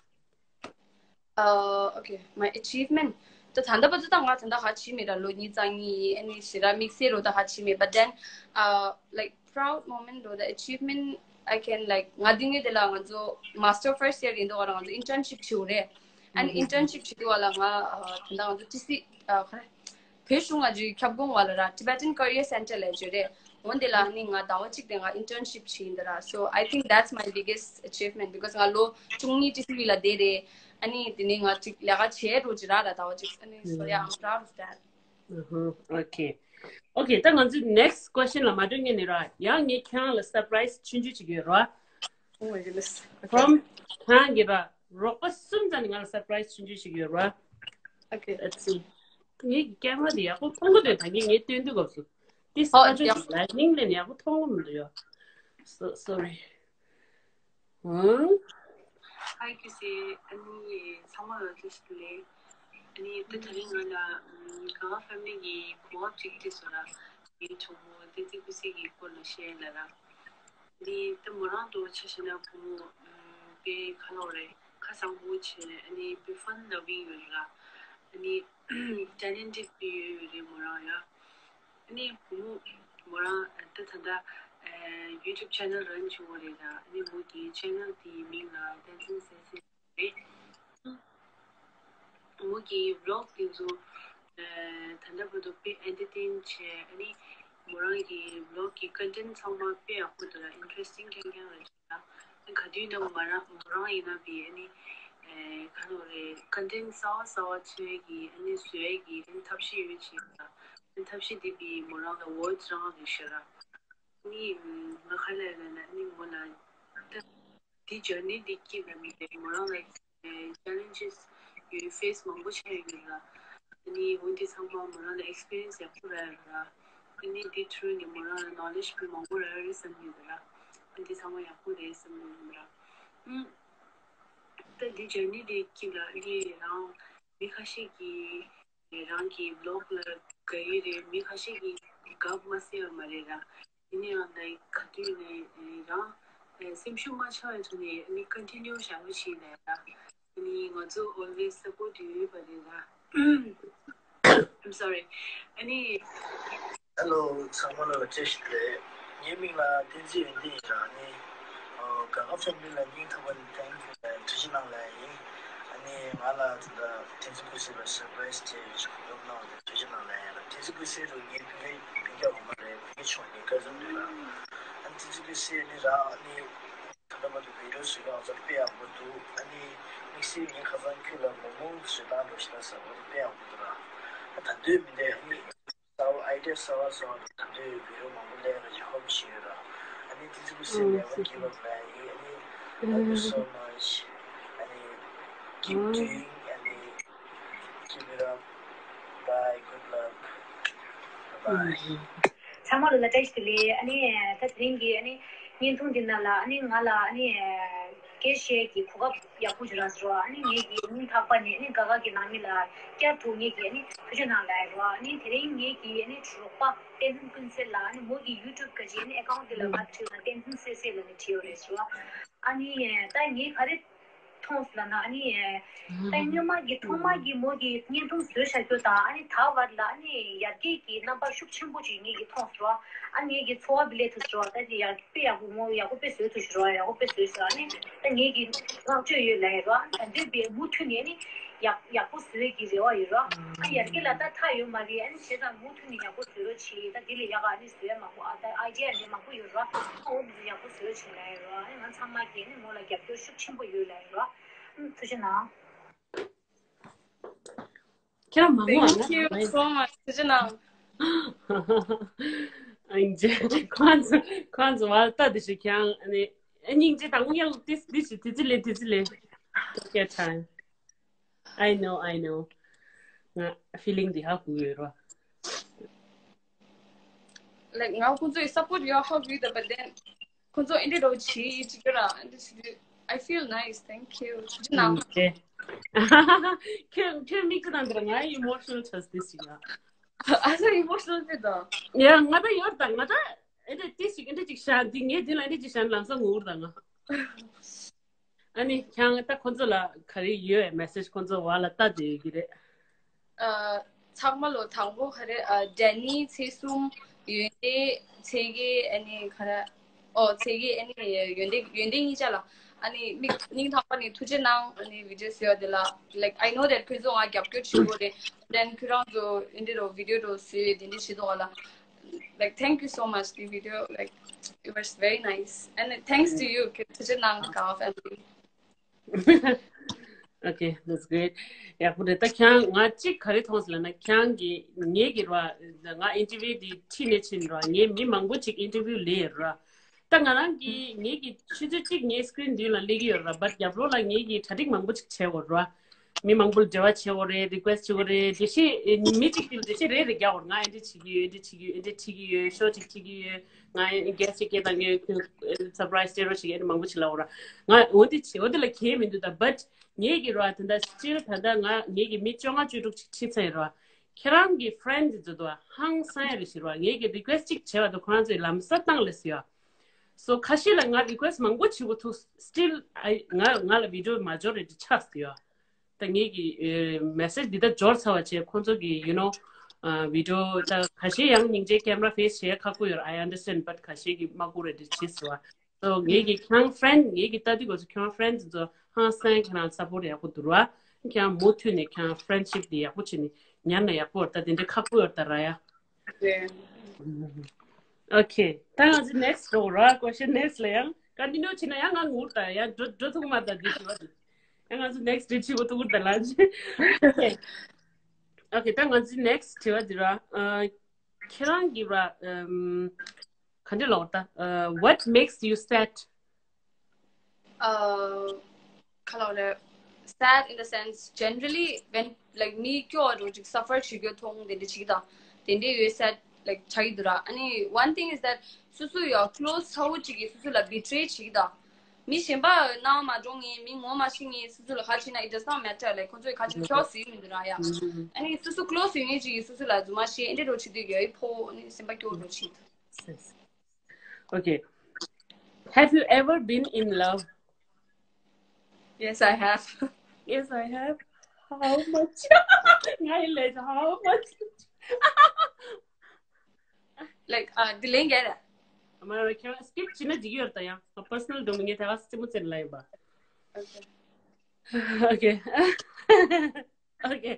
Uh, okay, my achievement. ད་ད་ལྟ་བར་དུ་ད་ང་ད་ལྟ་ག་བྱེད་མེད་ར། ལོ་གཉིས་རྩ་གཉིས་ཡིན། ཨ་ནི་ཞེ་དྲག་དམིགས་བསལ་རོ་ད་ག་བྱེད་མེད། But then, uh, like, proud moment རོ་ད་achievement I can, like, ང་འདི་ངའི་དེ་ལ་ང་ཚོ་master first year་ཡིན་དུས་ག་ར་ང་ཚོ་internship་བྱེད་དགོས་རེད། ཨ་ནི་internship་བྱེད་དུས་ག་ལ་ང་ད་ལྟ་ང་ཚོ་ཊི་སི་ཨ་ག་རེ། བོད་གཞུང་ང་ཚོའི་ཁྱབ་ཁོངས་བ་ལ་ར། Tibetan Career Center་ལབ་ཅིག་རེད། འོ་འདི་ལ་ནི་ང་ཟླ་བ་གཅིག་དེ་ང་internship་བྱེད་ཡིན་ད་ར། So I think that's my biggest achievement because ང་ལོ་བཅུ་གཉིས་ཊི་སི་ཝི་ལ་བསྡད་རེད། ཨ་ནི་དེ་ནས་ང་ཅིག་ལས་ཀ་བྱེད་འགྲོ་ཅིག་ར་ར་ཟླ་བ་གཅིག་ཨ་ནི། So yeah, I'm proud of that. Okay. Okay, ད་ང་ཚོའི་next question་ལ་མ་འགྲོ་སྔོན་ནས་ར། ཡང་ངས་ཁྱེད་རང་ལ་surprise་ཆུང་ཆུང་ཅིག་ཡོད་ར། Oh my goodness. Okay. From ཁྱེད་རང་གི་ར་རོགས་པ་གསུམ་ཙམ་ནས་ང་ལ་surprise་ཆུང་ཆུང་ཞིག་ཡོད་ར། Okay. Let's see. ངའི་camera་དེ་ཡག་པོ་མཐོང་གི་འདུག་ད་ངས་ངས་སྟོན་དུས་སྐབས་སུ། This Oh, budget yeah. is lightning་ལས་ཡག་པོ་མཐོང་གི་མི་འདུག་ཡ། So sorry. ཧུང་། Hi Casey. ཨ་ནི་ཚང་མ་ལ་བཀྲ་ཤིས་བདེ་ལེགས། ཨ་ནི་ད་དེ་རིང་ང་ལ་གངས་ཕ་མི་གི་གོ་སྐབས་ཅིག་སྤྲད་སོང་ར། ངའི་གྲོགས་མོ་བསྟན་འཛིན་ཀུན་གསལ་གྱི་སྐོར་ལ་བཤད་ལ་ར། ཨ་ནི་ད་མོ་རང་དུ་ཆ་བཞག་ན་བུ་མོ་དཔེ་ག་ལབ་རེད། ཁ་བཟང་པོ་བྱས། ཨ་ནི་དཔེ་fun loving་ཡོད་ར། ཨ་ནི་talented་དཔེ་ཡོད་རེད་མོ་རང་ཡ། ཨ་ནི་བུ་མོ་མོ་རང་ད་ད་ལྟ་YouTube channel་run་བྱེད་ཀྱི་ཡོད་རེད་ད། ཨ་ནི་མོ་གི་channel་དེའི་མིང་ལ་བསྟན་འཛིན་གསལ་གསལ་རེད། མོ་གི་vlog་དེ་ཚོ་ད་ལྟ་བར་དུ་དཔེ་entertain་བྱས། ཨ་ནི་མོ་རང་གི་vlog་གི་content་ཚང་མ་དཔེ་ཡག་པོ་འདུག་ལ། interesting་རྐྱང་རྐྱང་རེད། ཨ་ག་དུས་ནས་མོ་རང་མོ་རང་ཡིན་ན་བི་ཨ་ནི་ཨེ་ག་ལབ་རེད། content་གསར་པ་གསར་པ་འཚོལ་གྱི་ཨ་ནི་བཟོ་ཡ་གི་ཨ་ནི་ཐབས་ཤེས་ཡོད་ཅིག་ཡོད་ལ། ཨ་ནི་ཐབས་ཤེས་དེ་བི་མོ་རང་ལ་voice་རང་རེད་ཤག་ར། ཨ་ནི་ང་ག་ལབ་ལབ་ན་ཨ་ནི་མོ་ལ་ད་དེ་journey་དེ་སྐྱིད་ལ་མི་དེ་མོ་རང་ལ་challenges་ཡོད། face་མང་པོ་ཆགས་ཡོད་ར། ཨ་ནི་འོ་དེ་ཚང་མ་མོ་རང་ལ་experience་ཡག་པོ་རག་ཡོད་ར། ཨ་ནི་དེ་through་ནས་མོ་རང་ལ་knowledge་དཔེ་མང་པོ་རག་ཡོད་རེད་བསམ་གྱི་ཡོད་ར། ཨ་ནི་དེ་ཚང་མ་ཡག་པོ་རེད་བསམ་གྱི་ཡོད་ར། ཨུམ། ད་དེ་journey་དེ་སྐྱིད་ལ་ཨ་ནི་རང་མི་ཁ་ཤས་ཀྱིས་རང་གི་vlog་ལ་དགའ་ཡི་རེད། མི་ཁ་ཤས་ཀྱིས་དགའ་མ་སྲིད་པ་མ་རེད་ར། ཡིན་ན་ཡང་like་ག་དུས་ནས་རང་ ཨ་སེམས་ཤུགས་མ་ཆག་པའི་ཐོག་ནས་ཨ་ནི་ཀོན་ཊི་ནིའུ་བྱ་བ་བྱེད་ལ་ཡ། ཨ་ནི་ང་ཚོ་ཨོལ་ཝེས་སཔོར་ཊི་ཡོད་པ་རེད་ལ། I'm sorry. ཨ་ནི། Hello, ཚང་མ་ལ་བཀྲ་ཤིས་བདེ་ལེགས། ངའི་མིང་ལ་བསྟན་འཛིན་ཡོན་ཏན་ཡིན་ར། ཨ་ནི། ཨོ། དགའ་དགའ་ཕེ་མི་ལི་ལ་སྙིང་ཐག་པ་ནས་thank you ལ་ཐུགས་རྗེ་གནང་ལ་ཡིན། ཨ་ནི་ང་ལ་ད་ལྟ་བསྟན་འཛིན་ཀུན་གསལ་ལ་སར་པ་རའི་སི་ཅིག་གོ་སྐབས་གནང་བ་དེ་ཐུགས་རྗེ་གནང་ལ་ཡིན་ར། བསྟན་འཛིན་ཀུན་གསལ་དུ་ངའི་སྤུན་ཀྱག་སྤུན་ཀྱག་འོ་མ་རེད། སྤུན་ཀྱག་ཆུང་བ་ངའི་ཀ་ཛིན་རེད་ར། ཨ་ནི་བསྟན་འཛིན་ཀུན་གསལ་ནི་ར་ཨ་ནི། ད་ལྟ་བར་དུ་བི་ཌི་ཡོ་བཟོས་ཡོང་ཚར་དཔེ་ཡག་པོ་འདུག་ཨ་ནི་དམིགས་བསལ་ངའི་ཁ་སང་ཁྱོད་ལ་མོག་མོག་བཟོས་སྟངས་འགྲོ་ཞིག་ལ་ཟ་བོ་དེ་དཔེ་ཡག་པོ་འདུག་ར། ད་འདོད་མི་འདོད་ཨ་ནི་གསར་བ་ཨའི་ཌི་ཡ་གསར་བ་གསར་བ་འདུག་ད་འདོད་བི་ཌི་ཡོ་མང་པོ་ལས་ར་ཅིག་ཧོབ་བྱས་ཡོད་ར། ཨ་ནི་དེ་ཚོ་གི་སེམས་never give up ལ་ཡིན། ཨ་ནི་thank you so much. ཨ་ནི་keep doing. ཨ་ནི་keep it up. Bye. Good luck. Bye. ཚང་མ་ལ་བཀྲ་ཤིས་བདེ་ལེགས། ཨ་ནི་ད་དེ་རིང་གི་ཨ་ནི་བརྙན་ཐུང་འདི་ནང་ལ་ཨ་ནི་ང་ལ་ཨ་ནི་སྐད་ཆ་བཤད་ཀྱི་གོ་སྐབས་ཡག་པོ་ཞིག་རག་སོང་ར། ཨ་ནི་ངེད་ཀྱི་སྙིང་ཐག་པ་ནས་ཨ་ནི་དགའ་དགའ་གི་ནང་མི་ལ་བསྐྱར་དུ་ངེད་ཀྱི་ཨ་ནི་ཐུགས་རྗེ་གནང་ལབ་ཡ་ར། ཨ་ནི་དེ་རིང་ངེད་ཀྱི་ཨ་ནི་གྲོགས་པ་བསྟན་འཛིན་ཀུན་གསལ་ལ་ཨ་ནི་མོ་གི་ཡུ་ཊུབ་ག་ཅི་ཨ་ནི་ཨེ་ཀའུན་ཊི་འདི་ལ་ང་བྲིས་ན་བསྟན་འཛིན་གསལ་གསལ་ལབ་ནས་བྲིས་ཡོད་རེད་ཟེར་ར། ཨ་ནི་ད་ངས་ག་རེ་མཐོང་སོང་ལབ་ན། ཨ་ནི་ད་སྔོན་མ་གི་ཐོག་མ་གི་མོ་གི་བརྙན་ཐུང་བཟོས་བཞག་རྒྱུ་དང་ཨ་ནི་ད་བར་ལ་ཨ་ནི་ཡར་རྒྱས་ཀྱི་རྣམ་པ་ཤུགས་ཆེན་པོ་ཅིག་ངེད་ཀྱིས་མཐོང་སོང་། ཨ་ངེད་ཀྱི་ཚོར་བ་བི་ལེ་ཐུབ་སོང་། ད་ཅི་ཡག་དཔེ་ཡག་པོ་མོ་ཡག་པོ་དཔེ་བཟོས་ཐུབ་སོང་། ཡག་པོ་དཔེ་བཟོས་སོང་། ཨ་ནི་ད་ངེད་ཀྱི་བསྔགས་བརྗོད་ཡོད་ལབ་ཡ་ར། ཨ་ནི་ད་འདོད་པའི་མུ་མཐུད་ནས་ཨ་ནི་ཡག་ཡག་པོ་བཟོས་ཀྱི་རེ་བ་ཡོད་ར། ཨ་ཡར་རྒྱས་ལ་ད་མཐའ་ཡོད་མ་རེད། ཨ་ནི་བྱས་ཙང་མུ་མཐུད་ནས་ཡག་པོ་བཟོས་རོགས་བྱེད། ད་དེ་ལས་ཡག་ག་ཨ་ནི་བཟོས་མང་པོ། ཨ་ད་ཨའི་ཌི་ཡ་འདི་མང་པོ་ཡོད་ར། ཨ་འོ་འདི་ཚོ་ཡག་པོ་བཟོས་བྱེད་ལབ་ཡ་ར། ཨ་ནི་ང་ཚང་མ་གིས་ཨ་ནི་མོ་ལ་རྒྱབ་སྐྱོར་ཤུགས་ཆེན་པོ་ཡོད་ལབ་ཡ་ར། ཨ་ཐུགས་རྗེ་གནང་། ཁྱེད་རང་མང་པོ། Thank you so much. ཐུགས་རྗེ་གནང་། ཨིན་ཇི། ཁོང་ཚོ་ཁོང་ཚོ་བ་ལྟ་དེ་ཞིག་ཁྱང་ཨ་ནི་སྙིང་རྗེ་དང་དབུགས་ཡངས་ཏིས་ཏིས་ཞིག་དེ་ཚི་ལེ་དེ་ཚི་ལེ། Okay, time. I know, I know. ང་feeling དེ་ཧ་གོ་ཡོད་རོ། Like ང་ཁོང་ཚོའི་support ཡོད་ཧ་གོ་ཡོད། But then ཁོང་ཚོ་ཨེ་འདྲ་རོ་ཆི་ཅི་ག་ར་ཨེ་འདྲ་ཞིག I feel nice. Thank you. ཐུགས་རྗེ་གནང་། Okay. ཁྱོད་ཁྱོད་མིག་གི་དང་འདིར་ང་emotional ཆགས་ཏེ་ཞིག་ཡ། ཨ་ས་emotional དེ་དང་། ཡ་ང་ད་ཡོད་དང་ང་ད་ཨེ་འདྲ་ཏི་ཞིག་ཨེ་འདྲ་ཅིག་ཤ་འདི་ངས་འདི་ལ་ཨེ་འདྲ་ཅིག་ཤ་ལམ་སང་ངུར་དང་ང་། ཨ་ནི་ཁྱང་ད་ཁོང་ཚོ་ལ་ག་རེ་ཡོད་message ཁོང་ཚོ་བ་ལ་ལྟ་དེ་ཡོད་ཀྱི་རེད། ཨ། ཚང་མ་ལོ་དང་པོ་ག་རེ་ཨ། Danny ཚེ་གསུམ་ཡོན་ཏན་ཚེ་གེ་ཨ་ནི་ག་རེ་ཨོ་ཚེ་གེ་ཨ་ནི་ཡོན་ཏན་ཡོན་ཏན་གཉིས་ཆ་ལ་ཨ་ནི་མིག་སྙིང་ཐག་པ་ནས་ཐུགས་རྗེ་གནང་། ཨ་ནི་video བཟོས་ཡ་དེ་ལ་like I know that ཁོང་ཚོ་ང་རྒྱབ་སྐྱོར་བྱེད་དགོས་རེད། Then ཁྱོད་རང་ཚོ་ཨ་འདི་རོ་video རོ་བཟོས་དེ་འདྲ་བྱེད་དོ་ལ། Like, thank you so much, the video. Like, it was very nice. And thanks to you, ཐུགས་རྗེ་གནང་གང་family. Okay, that's great. ཡག་པོ་རེད། ད་ཁྱང་ང་གཅིག་ག་རེ་མཐོང་སོང་ལབ་ན། ཁྱང་གི་ངེད་ཀྱི་ར་ང་interview འདི་ཁྲིད་ནས་ཕྱིན་ར། ངས་མི་མང་པོ་ཅིག་interview ལས་ཡོད་ར། ད་ང་རང་གི་ངེད་ཀྱི་ཆུ་ཚོད་གཅིག་ངའི་screen མདུན་ལ་སླེབས་ཀྱི་ཡོད་ར། But རྒྱབ་ལོགས་ལ་ངེད་ཀྱི་གྲ་སྒྲིག་མང་པོ་ཅིག་བྱས་ཡོད་ར། མི་མང་པོ་ལ་འབྲེལ་བ་བྱེད་དགོས་རེད། request བྱེད་དགོས་རེད། འགྲེལ་བཤད་མི་གཅིག་གིས་འགྲེལ་བཤད་རེ་རེ་རྒྱག་དགོས་རེད། ང་ཨེ་འདྲ་བྱེད་ཀྱི་ཡོད། ཨེ་འདྲ་བྱེད་ཀྱི་ཡོད། ཨེ་འདྲ་བྱེད་ཀྱི་ཡོད། ཨེ་འདྲ་བྱེད་ཀྱི་ཡོད། ཤོ་གཅིག་བྱེད་ཀྱི་ཡོད། ང་guest གཅིག་སྐད་བཏང་གི་ཡོད། surprise སྤྲད་རོགས་བྱེད་ཀྱི་ཡོད། ཨེ་འདྲ་མང་པོ་བྱེད་ལབ་དགོས་རེད། ང་འོ་འདི་བྱེད་འོ་འདི་ལ་གལ་མི་འདུག་ད་but ངེད་ཀྱི་ར་ད་ལྟ་still ད་ལྟ་ང་ངེད་ཀྱི་མི་བཅོ་ལྔ་བཅུ་དྲུག་ཅིག་ཁྲིད་ཚར་ཡོད་ར། ཁྱེད་རང་གི་friend འདི་ཚོ་དང་ཧང་སང་ཡ་རེ་ཞིག་ར། ངེད་ཀྱི་request གཅིག་བྱས་པ་དང་ཁོ་རང་ཚོས་ལམ་སང་བཏང་ལབ་སོང་ཡ། So ཁ་ཤས་ལ་ང་request མང་པོ་བྱེད་དགོས་ཐུག still I ང་ང་ལ་video མ་འབྱོར་རེད་ཅིག་ཆགས་སོང་ཡ། ད་ངེད་ཀྱི་ཨེ་message འདི་ད་འབྱོར་ཚར་བ་བྱས། ཁོང་ཚོ་གི་you know ཨ་video ད་ཁ་ཤས་ཡང་སྙིང་རྗེ་camera face བྱེད་ཁག་པོ་ཡོད། I understand, but ཁ་ཤས་ཀྱིས་མ་བསྐུར་རེད་དེ་བྱས་སོང་བ། So ངེད་ཀྱི་ཁྱེད་རང་friend ངེད་ཀྱི་ལྟ་དུས་སྐབས་སུ་ཁྱེད་རང་friend ཚོ་ཧང་སང་ཁྱེད་རང་support ཡག་པོ་འདུག་ར། ཁྱེད་རང་མུ་མཐུད་ནས་ཁྱེད་རང་friendship འདི་ཡག་པོ་བྱས་ནས་ཉར་ན་ཡག་པོ་རེད། ད་དེ་འདྲའི་ཁག་པོ་ཡོད་ད་ར་ཡ། Okay. ད་ང་ཚོ་next འགྲོ་ར། question next ལ་ཡང་continue བྱེད་ན་ཡང་ང་ངུར་ད་ཡང་འགྲོ་འགྲོ་ཐུབ་མ་ད་འདི་དྲི་བ་འདི། ཡང་ང་ཚོ་next འདྲི་བྱེད་དགོས་ཐུག་ད་ལ་ཅི། Okay. Okay. ད་ང་ཚོ་next དྲི་བ་འདི་ར། ཨ་ཁྱེད་རང་གི་ར་ཨམ་ག་འདྲ་ལབ་ད། What makes you sad? ཨ་ག་ལབ་རེད། Sad in the sense, generally, when, like, མི་སྐྱོ་བ་འདྲ་ཅིག་suffer བྱེད་རྒྱུ་མཐོང་དེ་འདྲ་ཅིག་དང་། དེ་འདྲ་ཡོད་sad, like, ཆགས་ཀྱི་འདུག་ར། ཨ་ནི་one thing is that སོ་སོ་ཡ་close ཚ་བོ་ཅིག་གིས་སོ་སོ་ལ་betray བྱེད་ཀྱི་དང་། མི་གཞན་པ་སྣང་མ་འགྲོ་ངེས། མི་ངོ་མ་ཤེས་ངེས། སོ་སོ་ལ་ག་བྱེད་ན་it does not matter, like, ཁོང་ཚོས་ག་བྱེད་ན་ཁྱོད་སུ་ཡིན་མི་འདུག་ར་ཡ། ཨ་ནི་སོ་སོ་close ཡོད་ངེས་ཅིག་གིས་སོ་སོ་ལ་རྫུན་མ་བཤད་ཨེ་འདྲ་འདྲ་བྱེད་དུས་ཡ་ཡི་ཕོ་ཨ་ནི་སེམས་པ་སྐྱོ་བོ་འདྲ་ཅིག Okay. Have you ever been in love? Yes, I have. Yes, I have. How much? ང་ཡི་ལས་how much? Like, uh, the link at I'm gonna skip ཅི་ན་འགྲིག་ཡོད་ད་ཡང་personal domain ངས་ད་ག་སེ་མོ་ཙེ་ལ་ཡིན་པ། Okay. Okay. Okay.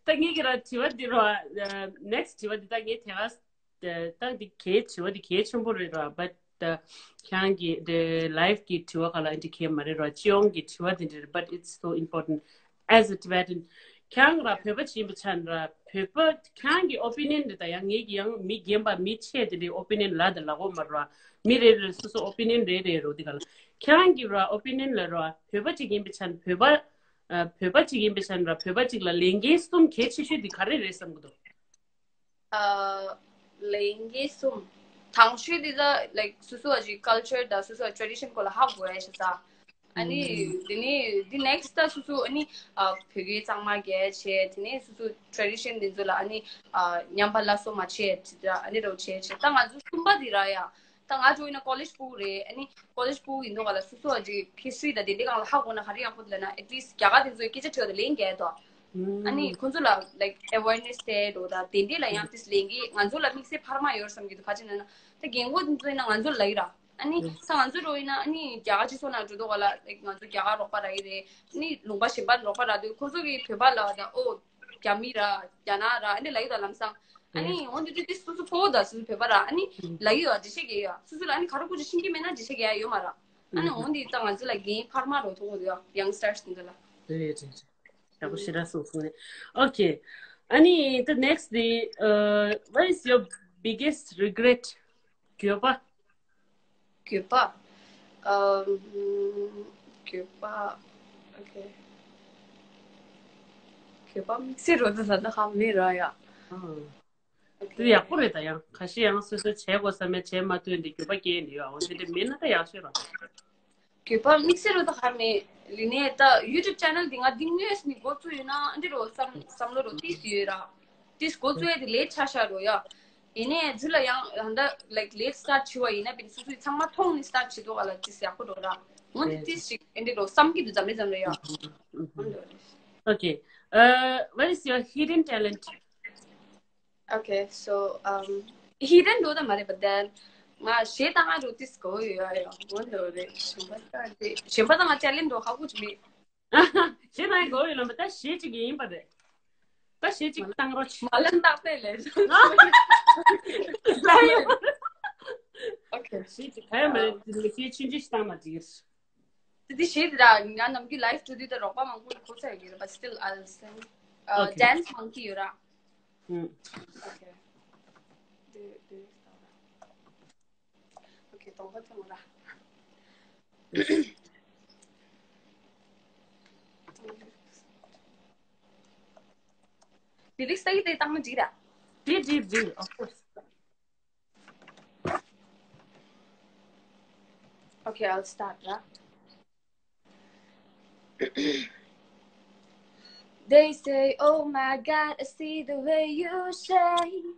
ད་ངས་ཀྱི་ར་དྲི་བ་འདི་རོ་next དྲི་བ་འདི་ད་ངས་དེ་ག་ད་འདི་གལ་དྲི་བ་འདི་གལ་ཆེན་པོ་རེད་ར། But the ཁྱེད་རང་གི་the life གི་དྲི་བ་ག་ལ་འདི་གལ་མ་རེད་ར། སྤྱི་ཡོངས་ཀྱི་དྲི་བ་འདི་འདྲ་རེད། But it's so important as a Tibetan. ཁྱེད་རང་ར་བོད་པ་ཅིག་ཡིན་པའི་ཆ་ནས་ར་བོད་པ་ཁྱེད་རང་གི་opinion རེད་ད་ཡང་ངེད་ཀྱི་ཡང་མི་རྒན་པ་མི་ཆེ་དེ་འདྲའི་opinion ལ་དེ་ལ་གོ་མ་ར། མི་རེ་རེ་སོ་སོ་opinion རེ་རེ་རོ་འདི་ག་ལ་ཁྱེད་རང་གི་ར་opinion ལ་ར་བོད་པ་ཅིག་ཡིན་པའི་ཆ་ནས་བོད་པ་ཨ་བོད་པ་ཅིག་ཡིན་པའི་ཆ་ནས་ར་བོད་པ་ཅིག་ལ་ལས་འགན་གསུམ་གལ་ཆེ་ཤོས་འདི་ག་རེ་རེད་བསམ་གི་འདུག་ཨ། ལས་འགན་གསུམ། དང་ཤོས་འདི་ལ་like སོ་སོ་བ་ཅིག་culture དང་སོ་སོ་tradition སྐོར་ལ་ཧ་གོ་ཡ་ཞིག་ས། ཨ་ནི་དེ་ནས་འདི་next ད་སོ་སོ་ཨ་ནི་ཨ་བོད་སྐད་གཙང་མ་རྒྱག་བྱས། དེ་ནས་སོ་སོ་tradition འདི་ཚོ་ལ་ཨ་ནི་ཨ་ཉམས་པ་སླར་གསོ་མ་བྱས་ཨ་ནི་རོ་བྱས་བྱས། ད་ང་ཚོ་གསུམ་པ་འདི་ར་ཡ། ད་ང་ཚོ་ཡིན་ན་college ཕྲུ་གུ་རེད། ཨ་ནི་college ཕྲུ་གུ་ཡིན་དུས་ག་ལ་སོ་སོ་བ་ཅིག་history དང་དེ་འདྲའི་སྒང་ལ་ཧ་གོ་ན་ག་རེ་ཡག་པོ་འདུག་ལབ་ན་at least རྒྱ་གར་དེ་ཚོའི་སྐད་ཆ་དྲི་བ་དང་ལན་རྒྱག་ཡ་དོ། ཨ་ནི་ཁོང་ཚོ་ལ་like awareness སྤྲད་འགྲོ་དང་དེ་འདྲས་ལ་ཡང་ཏིས་ལས་འགན་ང་ཚོ་ལ་དམིགས་བསལ་འཕར་མ་ཡོད་བསམ་གྱི་འདུག་ག་ཅི་ན་ན་ད་རྒན་གོག་འདི་ཚོ་ཡིན་ན་ང་ཚོ་ལ་ཡིན་ར། ཨ་ནི་ད་ང་ཚོ་འགྲོ་ཡིན་ན་ཨ་ནི་རྒྱ་གར་སྤྱི་ཚོགས་ནང་འགྲོ་དུས་ག་ལ་like ང་ཚོ་རྒྱ་གར་རོགས་པ་རག་གི་རེད། ཨ་ནི་ལུང་པ་གཞན་པ་རོགས་པ་རག་དུས་ཁོང་ཚོ་གིས་བོད་པ་ལ་ད་ཨོ་རྒྱ་མི་ར་རྒྱ་ནག་ར་ཨ་ནི་ལ་ཡོད་ད་ལམ་སང་། ཨ་ནི་འོན་ཏེ་ཏིས་སོ་སོ་ཕོ་བོ་ད་སོ་སོ་བོད་པ་ར་ཨ་ནི་ལ་ཡོད་འགྲེལ་བཤད་རྒྱག་ཡོད། སོ་སོ་ལ་ཨ་ནི་ག་རེ་ཁོ་ཚོ་ཤེས་ཀྱི་མེད་ན་འགྲེལ་བཤད་རྒྱག་ཡ་ཡོད་མ་ར། ཨ་ནི་འོན་ཏེ་ད་ང་ཚོ་ལ་རྒན་འཕར་མ་རོ་ཐུག་གི་འདུག་youngsters འདི་ཚོ་ལ། རེད་རེད་རེད། ཡག་པོ་ཞེ་དྲག་གསུངས་སོང་ནས། Okay. ཨ་ནི་the next the uh, what is your biggest regret? འགྱོད་པ། འགྱོད་པ། ཨམ། འགྱོད་པ། Okay. འགྱོད་པ་དམིགས་བསལ་རོ་ད་ད་ད་ཧ་མི་ར་ཡ། དེ་ཡག་པོ་རེད་ད་ཡང་ཁ་ཤས་ཡང་སོ་སོ་བྱས་དགོས་བསམ་ཡ་བྱས་མ་ཐུབ་འདི་འགྱོད་པ་སྐྱེས་འདི་ཡོད་ཨང་དེ་འདྲ་མེད་ན་ད་ཡག་ཤོས་ར། འགྱོད་པ་དམིགས་བསལ་རོ་ད་ཧ་མི་ལི་ནས་ད་YouTube channel འདི་ང་འདི་དངོས་སུ་ནི་འགོ་བཙུགས་ཡོད་ན་འདི་རོ་བསམ་བསམ་བློ་རོ་ཏིས་ཡོད་ར། ཏིས་འགོ་བཙུགས་ཡ་དེ་ལས་ཆ་ཤ་རོ་ཡ། ཡིན་ནའི་ཛི་ལ་ཡང་ད་ལྟ་like late start བྱས་པ་ཡིན་ན་བིན་སོ་སོའི་ཚང་མ་མཐོང་ནས་start བྱེད་དོ་ག་ལ་ཅི་ཟེར་ཡག་པོ་འགྲོ་ར། འོན་ཏེ་ཏིས་ཞིག་ཨེ་འདྲི་འགྲོ་བསམ་གྱི་འདུག་འཛམ་རེ་འཛམ་རེ་ཡ། Okay. Uh, what is your hidden talent? Okay, so um, hidden འགྲོ་ད་མ་རེད། But then ང་གཞས་བཏང་ང་འགྲོ་ཏིས་གོ་ཡོད་ཡ་ཡ། འོན་ཏེ་རེད་གཞན་པ་ད་གཞན་པ་ད་ང་challenge འགྲོ་ཧ་གོ་ཅི་མེད། གཞས་བཏང་གོ་ཡོད་ལ་མ་ད་གཞས་གཅིག་ཡིན་པ་རེད། ད་གཞས་གཅིག་བཏང་རོགས་བྱེད། མ་ལན་བཏགས་པས་ལས། Okay. གཞས་གཅིག་ག་ཡོད་མ་རེད། དེ་ལས་གཞས་ཆུང་ཆུང་ཞིག་བཏང་ན་འགྲིག་གི་རེད། དེ་དེ་གཞས་དེ་ར་ང་ནམ་རྒྱུན་live འགྲོ་དུས་ད་རོགས་པ་མང་པོ་གོ་ཚར་ཡོད་ཀྱི་རེད། But still I'll sing. Uh, Okay. Dance མང་གི་ཡོད་ར། ཨུམ། Okay. དེ་དེ་Okay, don't hurt him. Lyrics དེ་དེ་བཏང་ན་འགྲིག་ར། འགྲིག་འགྲིག་འགྲིག Of course. Okay, I'll start ར། They say, oh my God, I see the way you shine.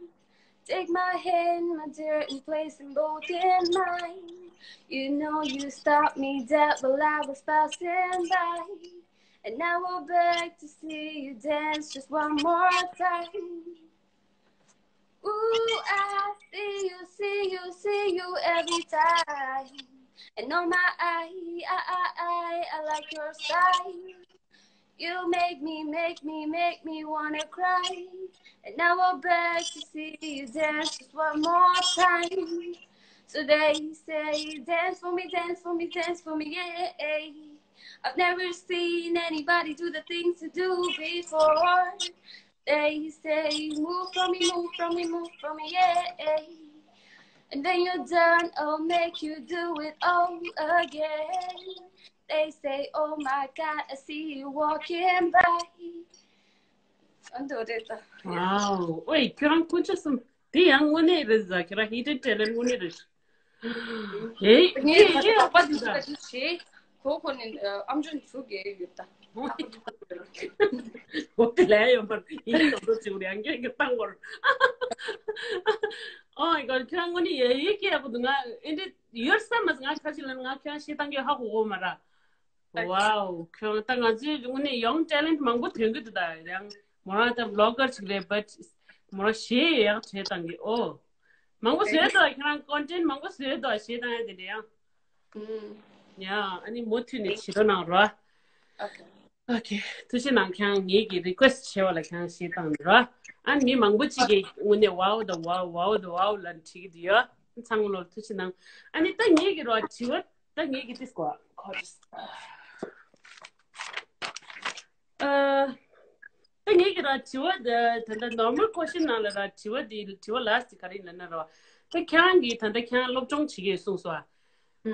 Take my hand, my dear, and place them both in mine. You know you stopped me dead while I was passing by. And now I'll beg to see you dance just one more time. Ooh, I see you, see you, see you every time. And oh my, I, I, I, I, I like your style. You make me, make me, make me wanna cry. And now I'll beg to see you dance just one more time. So they say, dance for me, dance for me, dance for me, yeah. I've never seen anybody do the things you do before. They say, move for me, move for me, move for me, yeah. And when you're done, I'll make you do it all again. They say, oh my God, I see you walking by. ཨ་འདོད་རེད་ད། Wow. ཨོའི་ཁྱོད་རང་སྐུ་མཁྱེན་གསུམ་དེ་ཡང་དངོས་གནས་རེད་ཟ། ཁྱེད་རང་hidden talent དངོས་གནས་རེད། ཧེ་ཧེ་ངའི་ཁ་ཧེ་ལག་པ་དེ་ཚོ་ཞེ་གོ་གོ་ནས་ཨམ་ཅོག་འཛུགས་གེ་ཡོད་ད། འོ་དེ་ལས་ཡོད་པར་ཡིན་ཡོད་འགྲོ་ཅིག་ཡང་སྐྱོན་གྱི་བཏང་བར། Oh my god, ཁྱོད་རང་དངོས་གནས་ཡ་ཡི་སྐད་ཡག་པོ་འདུག་ང་ཨེ་འདྲ་ཡོད་བསམ་མ་སོང་། ང་ཁ་ཅིག་ལ་ང་ཁྱོད་རང་བཤད་སྟངས་ཀྱི་ཧ་གོ་གོ་མ་ར། Wow, ཁྱོད་རང་ད་ང་ཚོའི་དངོས་གནས་young talent མང་པོ་ཐོན་གི་འདུག་ད་ཡང་མོ་རང་ད་vlogger ཅིག་རེད། but མོ་རང་གཞས་ཡག་བྱེད་སྟངས་ཀྱི། ཨོ། མང་པོ་བཟོས་འདུག་ཁྱོད་རང་content མང་པོ་བཟོས་འདུག་གཞས་བཏང་ཡ་དེ་འདྲ་ཡང་། ཨུམ། ཡ། ཨ་ནི་མུ་མཐུད་ནས་བྱེད་རོགས་གནང་རོགས། Okay. Okay, ཐུགས་རྗེ་གནང་། ཁྱེད་རང་ངེད་ཀྱི་request་བྱས་པ་ལ་ཁྱེད་རང་བཞེས་བཏང་ར། ཨ་ནི་མི་མང་པོ་ཅིག་གིས་དངོས་གནས་wow དང་wow, wow དང་wow ལབ་བྲིས་ཀྱི་འདུག་ཡ། ཚང་མ་ལོར་ཐུགས་རྗེ་གནང་། ཨ་ནི་ད་ངེད་ཀྱི་ར་དྲི་བ། ད་ངེད་ཀྱི་ཏིས་གོ་ཁོ་ཨ། ད་ངེད་ཀྱི་ར་དྲི་བ་ད་ད་ལྟ་normal question ནང་ལ་ར་དྲི་བ་འདི་དྲི་བ་last ག་རེ་ཡིན་ལབ་ན་ར། ད་ཁྱེད་རང་གིས་ད་ལྟ་ཁྱེད་རང་སློབ་སྦྱོང་བྱེད་ཀྱི་ཡོད་གསུངས་སོང་ཨ།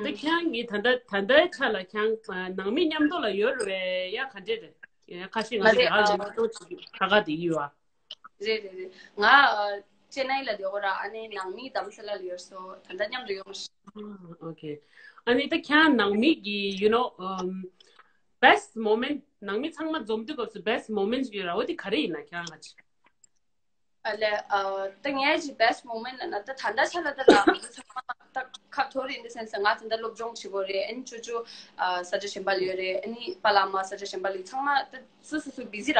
ད་ཁྱེད་རང་གིས་ད་ལྟ་ད་ལྟའི་ཆ་ལ་ཁྱེད་རང་ནང་མི་མཉམ་དུ་ལ་ཡོད་རེད་པས། ཡ་ག་འདྲས་རེད། ཡ་ཁ་ཤས་ང་ཚོ་ཨ་སློབ་སྦྱོང་བྱེད་ཀྱི་ཁ་ཁ་དེ་ཡོད་ཨ། རེད་རེད་རེད། ང་ཨ་ཅེ་ནའི་ལ་སྡོད་གོ་ར། ཨ་ནི་ནང་མི་དྷ་རམ་ས་ལ་ལ་ཡོད་སོང་། ད་ལྟ་མཉམ་དུ་ཡོང་མ་ཤེས། Okay. ཨ་ནི་ད་ཁྱེད་རང་ནང་མི་གི་you know, um, best moment ནང་མི་ཚང་མ་འཛོམས་དུས་སྐབས་སུ་best moment ཡོད་ར། འོ་དེ་ག་རེ་ཡིན་ན་ཁྱེད་རང་ལ་ཅི། ཨ་ལས་ཨ་ད་ངའི་ཅི་best moment ལབ་ན་ད་ད་ལྟ་ཆ་ལ་ད་ལ་ང་ཚོ་ཚང་མ་ད་ཁ་འཐོར་in the sense ང་ད་ལྟ་སློབ་སྦྱོང་བྱེད་དགོས་རེད། ཨ་ནི་ཅོ་ཅོ་ཨ་ས་ཆ་གཞན་པ་ལ་ཡོད་རེད། ཨ་ནི་པཱ་ལགས་མ་ས་ཆ་གཞན་པ་ལ་ཡོད། ཚང་མ་ད་སོ་སོ་སོ་busy ར།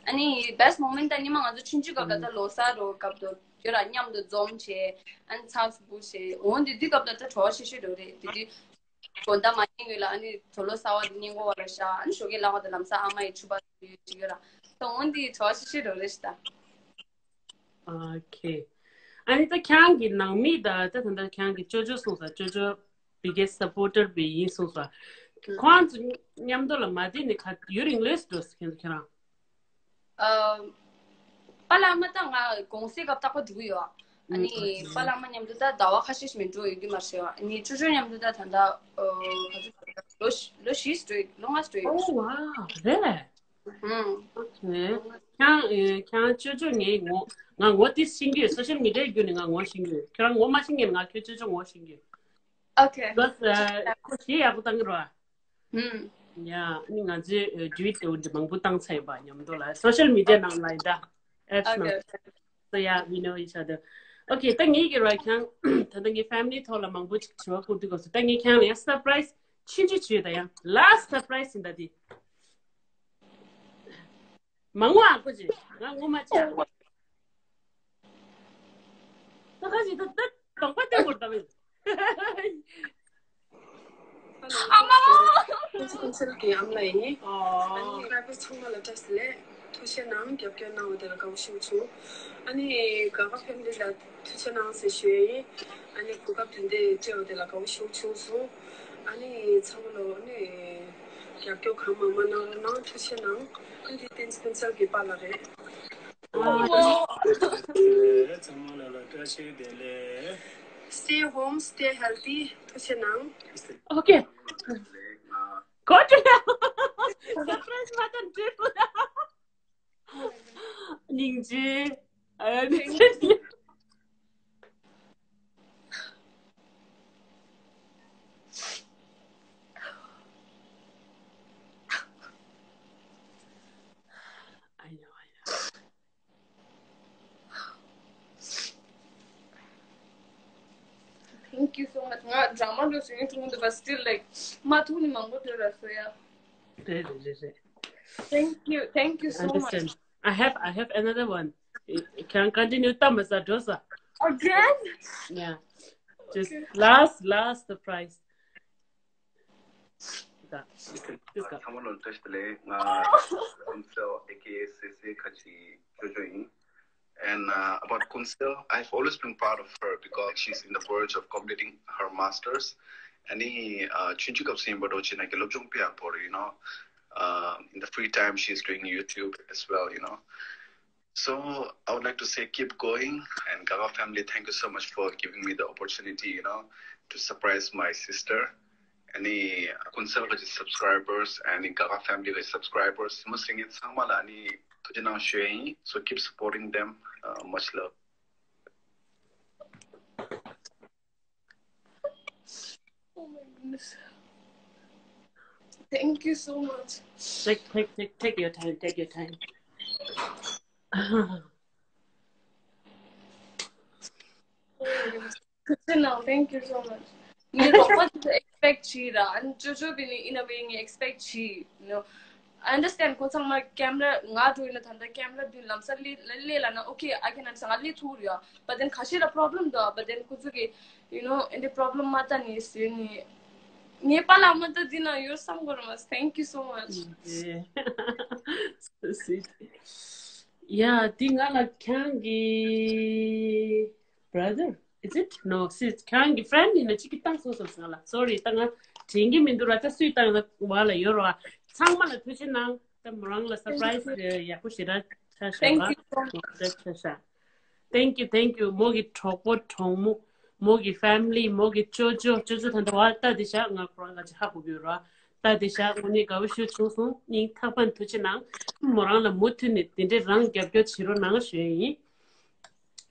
ཨ་ནི་best moment ད་ཉི་མ་ང་ཚོ་ཆུང་ཆུང་སྐབས་ད་ད་ལོ་གསར་རོ་སྐབས་དུ་ཡོད་ར། མཉམ་དུ་འཛོམས་བྱས། ཨ་ནི་ཚགས་ཚུད་པོ་བྱས། འོ་འདི་དུས་སྐབས་ད་ད་བྲོ་བ་ཤི་ཤི་འགྲོ་རེད། དེ་དུས་དགོང་དག་མ་ཉལ་སྔོན་ལ་ཨ་ནི་དུག་ལོག་གསར་པ་དེ་སྙིང་གོ་བ་ལ་བཞག་ཨ་ནི་ཞོགས་ཀས་ལངས་པ་དང་ལམ་སང་ཨ་མ་ཡི་ཕྱུ་པ་ཅིག་ཡོད་ར། ད་འོ་འདི་བྲོ་བ་ཤི་ཤི་འགྲོ་རེད་ཤི་ད། Okay. ཨ་ནི་ད་ཁྱེད་རང་གི་ནང་མི་ད་ད་ད་ད་ཁྱེད་རང་གི་ཅོ་ཅོ་གསུངས་ས། ཅོ་ཅོ་biggest supporter བི་ཡིན་གསུངས་ས། ཁོང་ཚོ་མཉམ་དུ་ལ་མ་བསྡད་ནས་ག་ཡུན་རིང་ལོས་འགྲོ་ས་ཁྱེད་ཚོ་ཁྱེད་རང་། ཨ། པཱ་ལགས་མ་ད་ང་གུང་སེང་སྐབས་རྟག་པར་འགྲོ་གི་ཡོད། ཨ་ནི་པཱ་ལགས་མ་མཉམ་དུ་ད་ཟླ་བ་ཁ་ཤས་ཤིག་མི་འགྲོ་ཡོད་ཀྱི་མ་རེད། ཨ་ནི་ཅོ་ཅོ་མཉམ་དུ་ད་ད་ད་ལོ་ལོ་བཞི་འགྲོ་ཡོད། ལོ་ལྔ་འགྲོ་ཡོད། Oh wow, really? ཧུམ། Okay. ཁྱེད་ཁྱེད་ཅོ་ཅོ་ངའི་ངོ་ང་ངོ་དེ་ཤེས་ཀྱི་ཡོད། social media བརྒྱུད་ནས་ང་ངོ་ཤེས་ཀྱི་ཡོད། ཁྱེད་རང་ངོ་མ་ཤེས་ངེས་ང་ཁྱོད་ཅོ་ཅོ་ངོ་ཤེས་ཀྱི་ཡོད། Okay. Because ཁོ་གཞས་ཡག་པོ་བཏང་གི་རེད་བ། ཧུམ། ཡ། ཨ་ནི་ང་ཚོས་ཌུ་ཨེཊ་དེ་འདྲ་མང་པོ་བཏང་ཚར་ཡོད་པ་མཉམ་དུ་ལ། social media ནང་ལ་ཡིན་ད། apps ནང་། Okay. So yeah, we know each other. Okay, ད་ངེད་ཀྱི་ར་ཁྱེད་རང་ད་ལྟ་ངའི་family ཐོག་ལ་མང་པོ་ཅིག་དྲི་བ་བསྐུར་དུས་སྐབས་སུ་ད་ངས་ཁྱེད་རང་ལ་ཡང་surprise ཆུང་ཆུང་བྱོས་ད་ཡང་last surprise ཡིན་ད་དེ། མ་ངུ་ཨ་ཁོ་ཅི། ང་ངུ་མ་ཅི་ཨ། ད་ཁ་ཅིག་ད་ད་དོགས་པ་བསྟན་དགོས་ད་བས། ཨ་མ། ཁོང་ཚོ་ཁོང་ཚོའི་གི་ཨམ་ལགས་ཡིན། ཨ་ནི་སྐྱབས་མགོན་ཚང་མ་ལ་བཀྲ་ཤིས་བདེ་ལེགས། ཐུགས་རྗེ་གནང་རྒྱབ་སྐྱོར་གནང་བ་དེ་ལ་དགའ་བོ་ཞེ་པོ་བྱུང་། ཨ་ནི་ག་ག་family ལ་ཐུགས་རྗེ་གནང་ཟེར་ཞུ་ཡ་ཡིན། ཨ་ནི་གོ་སྐབས་དེ་འདྲ་སྤྲད་བ་དེ་ལ་དགའ་བོ་ཞེ་པོ་བྱུང་སོང་། ཨ་ནི་ཚང་མ་ལོ་ཨ་ནི་རྒྱབ་སྐྱོར་གང་མང་མང་གནང་རོགས་གནང་། ཐུགས་རྗེ་གནང་། ཨ་ནི་བསྟན་འཛིན་ཕུན་ཚོགས་ཀྱི་པཱ་ལགས་རེད། ཚང་མ་ལ་ལ་བཀྲ་ཤིས་བདེ་ལེགས། Stay home, stay healthy. ཐུགས་རྗེ་གནང་། Okay. གོ་ཅི་ཡ། surprise མ་བཏང་འགྲིག་གོ་ད། སྙིང་རྗེ། ཨ་ནི། I know, I know. Thank you so much. ང་འདྲ་མ་འགྲོ་ཞིག་ཡིན་ཐུང་འདུག་པ། still like མ་ཐུག་ནི་མང་པོ་འགྲོ་ར་སོ་ཡ། རེད་རེད་རེད་རེད། Thank you, thank you so much. Understand. I have, I have another one. Can continue ད་མ་ཟ་འགྲོ་ས། Again? Yeah. Just okay. Last, last surprise. ད། ཚང་མ་ལ་བཀྲ་ཤིས་བདེ་ལེགས། ང་ཀུན་སེལ་ཨེ་ཀེ་ཨེ་སི་སི་ཁ་ཆེའི་ཅོ་ཅོ་ཡིན། And uh, about Kunsel, I've always been proud of her because she's in the verge of completing her master's. ཨ་ནི་ཨ་ཆུང་ཆུང་སྐབས་སུ་ཡིན་པ་འགྲོ་བྱས་ན་ཀྱི་སློབ་སྦྱོང་དཔེ་ཡག་པོ་རེད། You know, uh, in the free time she's doing YouTube as well, you know. So I would like to say keep going, and Gaga family, thank you so much for giving me the opportunity, you know, to surprise my sister. ཨ་ནི་ཀུན་སེལ་གྱི་subscribers, ཨ་ནི་Gaga family གྱི་subscribers ཡིན་མ་སེང་ངེད་ཚང་མ་ལ་ཨ་ནི་ཐུགས་རྗེ་གནང་ཞུ་ཡ་ཡིན། So keep supporting them. Uh, much love. Oh my goodness. Thank you so much. Take, take, take, take your time. Take your time. Oh ཐུགས་རྗེ་གནང་། Thank you so much. ངས་རོགས་པ་དེ་ཚོ་expect བྱས་ར། ཨ་ནི་ཅོ་ཅོ་བི་ནི་in a way ངས་expect བྱས། You know, I understand ཁོ་ཚང་མ་camera ང་འགྲོ་ཡིན་ན། ད་ལྟ་camera མདུན་ལམ་སང་སླེབས་སླེབས་ལབ་ན། Okay, I can understand. ང་སླེབས་ཐུབ་རེད་ཡ། But then ཁ་ཤས་ལ་problem འདུག But then ཁོ་ཚོ་གི you know འདི་problem མ་ལྟ་ནས་ཟོས་ནས། ངའི་པཱ་ལགས་མ་ལྟ་འདི་ན་ཡོད་བསམ་གོ་ར་མ། Thank you so much. So sweet. Yeah, འདི་ང་ལ་ཁྱེད་རང་གི brother, is it? No, sis, ཁྱེད་རང་གི་friend ཡིན་ན་གཅིག་གིས་བཏང་སོང་ཟེར་ང་ལ། Sorry, ད་ང་དྲན་གྱི་མི་འདུག་ར། ད་སུས་བཏང་ན་བ་ལ་ཡོད་ར། ཚང་མ་ལ་ཐུགས་རྗེ་གནང་། ད་མོ་རང་ལ་surprise ཡག་པོ་ཞེ་དྲག་ཆགས་ཤག་ར། Thank you so much. Thank you, thank you. མོ་གི་གྲོགས་པོ་གྲོགས་མོ། མོ་གི་family, མོ་གི་ཅོ་ཅོ། ཅོ་ཅོ་ད་ལྟ་བར་ལྟ་དེ་ཤག་ང་ཁོ་རང་ག་ཅིག་ཧ་གོ་གི་ཡོད་ར། ལྟ་དེ་ཤག་དངོས་གནས་དགའ་བོ་ཞེ་པོ་བྱུང་སོང་། སྙིང་ཐག་པ་ནས་ཐུགས་རྗེ་གནང་། མོ་རང་ལ་མུ་མཐུད་ནས་དེ་འདྲའི་རང་རྒྱབ་སྐྱོར་བྱེད་རོགས་གནང་ཞུ་ཡ་ཡིན།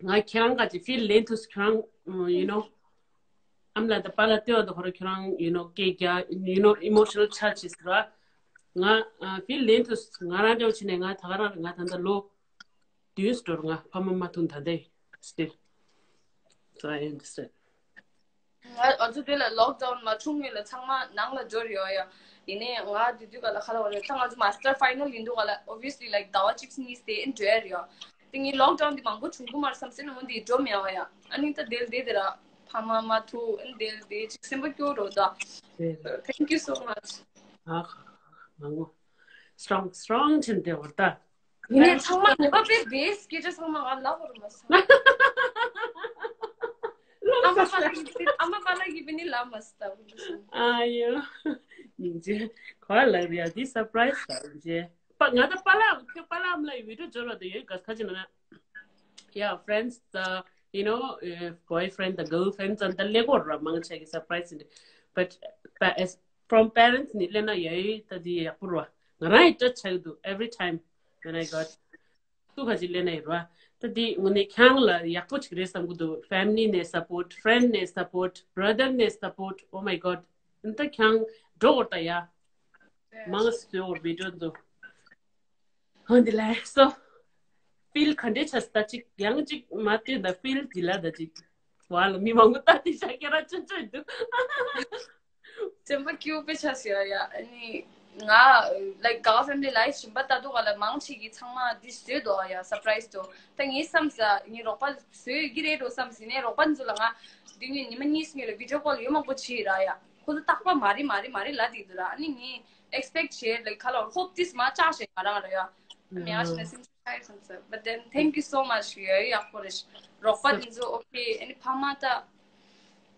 ང་ཁྱེད་རང་ག་ཅིག་feel ལེན་ཐུབ། ཁྱེད་རང་you know ཨ་མ་ལགས་དང་པཱ་ལགས་ལྟོས་དང་ཁོ་རང་ཁྱེད་རང་you know སྐད་རྒྱག you know emotional charge བྱེད་ཟེར་བ། ང་feel ལེན་ཐུབ། ང་རང་འདྲ་བོ་བྱས་ནས་ང་ད་ག་རང་ང་ད་ལྟ་ལོ་བདུན་ཙམ་འགྲོ་རུང་ང་ཕ་མ་མ་ཐུག་ད་ལྟ་still. So I understand. ང་ང་ཚོ་དེ་ལ་lockdown མ་བྱུང་སྔོན་ལ་ཚང་མ་ནང་ལ་འབྱོར་ཡོད་ཡ། ཡིན་ནའི་ང་དེ་དུས་ག་ལ་ཁ་ལ་བ་རེད། ད་ང་ཚོ་master final ཡིན་དུས་ག་ལ་obviously like ཟླ་བ་གཅིག་གཉིས་དེ་ཨེ་འགྲོ་ཡ་རེད་ཡ། དེ་ངས་lockdown འདི་མང་པོ་བྱུང་གི་མ་རེད་བསམ་སེ་ནས་འོ་འདི་འགྲོ་མེད་ཡ། ཨ་ནི་ད་དེ་ལ་དེ་དེ་ར་ཕ་མ་མ་ཐུག་ཨ་ནི་དེ་ལ་དེ་ཅིག་སེམས་པ་སྐྱོ་རོ་ད། Thank you so much. ཨ་ཧ། མང་པོ་strong strong ཆེན་དེ་བར་ད། ཡིན་ནའི་ཚང་མ་ངོ་མ་དཔེ་བེས་སྐད་ཆ་ཚང་མ་ང་ལབ་བར་མ་སོང་། ཨ་མ་པཱ་ལགས་ཀྱི་ཨ་མ་པཱ་ལགས་ཀྱི་བི་ནི་ལབ་མ་སྟབས། ཨ་ཡོ། སྙིང་རྗེ། ག་པར་ལབ་ཡ་འདི་surprise ད་སྙིང་རྗེ། པ་ང་ད་པཱ་ལགས་ཁྱོད་པཱ་ལགས་ཨ་མ་ལགས་ཡི་video འབྱོར་བ་དེ་ཡོད་ག་ཁ་ཅིག་ན། Yeah, friends, uh, you know, uh, boyfriend, the girlfriend, and the ལེགས་པོ་ར་མང་ཆེ་གི་surprise འདི། But, but as from parents ནི་ལེན་ན་ཡ་ཡི་ད་འདི་ཡག་པོ་ར། ང་རང་ཡི་touch ཆགས་འདུག every time when I got ཏུ་ཁ་ཅིག་ལེན་ན་ཡི་ར། ད་འདི་དངོས་གནས་ཁྱེད་རང་ལ་ཡག་པོ་ཅིག་རེད་བསམ་གི་འདུག family ནས་support, friend ནས་support, brother ནས་support. Oh my God. འདི་ད་ཁྱེད་རང་འགྲོ་འོར་ད་ཡ། མང་སུ་འོར་video འདུག་འོ་འདི་ལ་སོ། feel ག་འདྲས་ཆགས་ད་ཅིག་ཡང་ཅིག་མ་བལྟས་ད་feel འདི་ལ་ད་ཅིག་བ་ལ་མི་མང་པོ་ལྟ་དེ་ཤ་ཁྱེད་རང་ཅོ་ཅོ་འདུག་སེམས་པ་སྐྱིད་པོ་དཔེ་ཆགས་ཤག་ཡ། ཨ་ནི་ང་like ག་family life ཞིམ་པ་ལྟ་དུས་ག་ལ་མང་ཆེ་གི་ཚང་མ་འདི་བཟོས་འདུག་ཡ་surprise འདུག་ད་ངའི་བསམ་ས་ངའི་རོགས་པ་བཟོས་ཡོད་ཀྱི་རེད་འགྲོ་བསམ་ཟིན་ནས་རོགས་པ་འདི་ཚོ་ལ་ང་འདི་ནས་ཉི་མ་གཉིས་སྔོན་ལ་video call ཡོད་མང་པོ་བྱས་ར་ཡ། ཁོ་ཚོ་རྟག་པར་མ་རེད་མ་རེད་མ་རེད་ལབ་བསྡད་འདུག་ར། ཨ་ནི་ངས་expect བྱས་like ཁ་ལོ་hope this མ་ཆགས་ཤེས་ང་རང་ར་ཡ། ཨ་ནི་ཨ་ཤི་ན་སེམས་ཆགས་ཡ་ཁང་ཚ། But then thank you so much ཡ་ཡ་ཡག་པོ་རེད། རོགས་པ་འདི་ཚོ་okay ཨ་ནི་ཕ་མ་ད།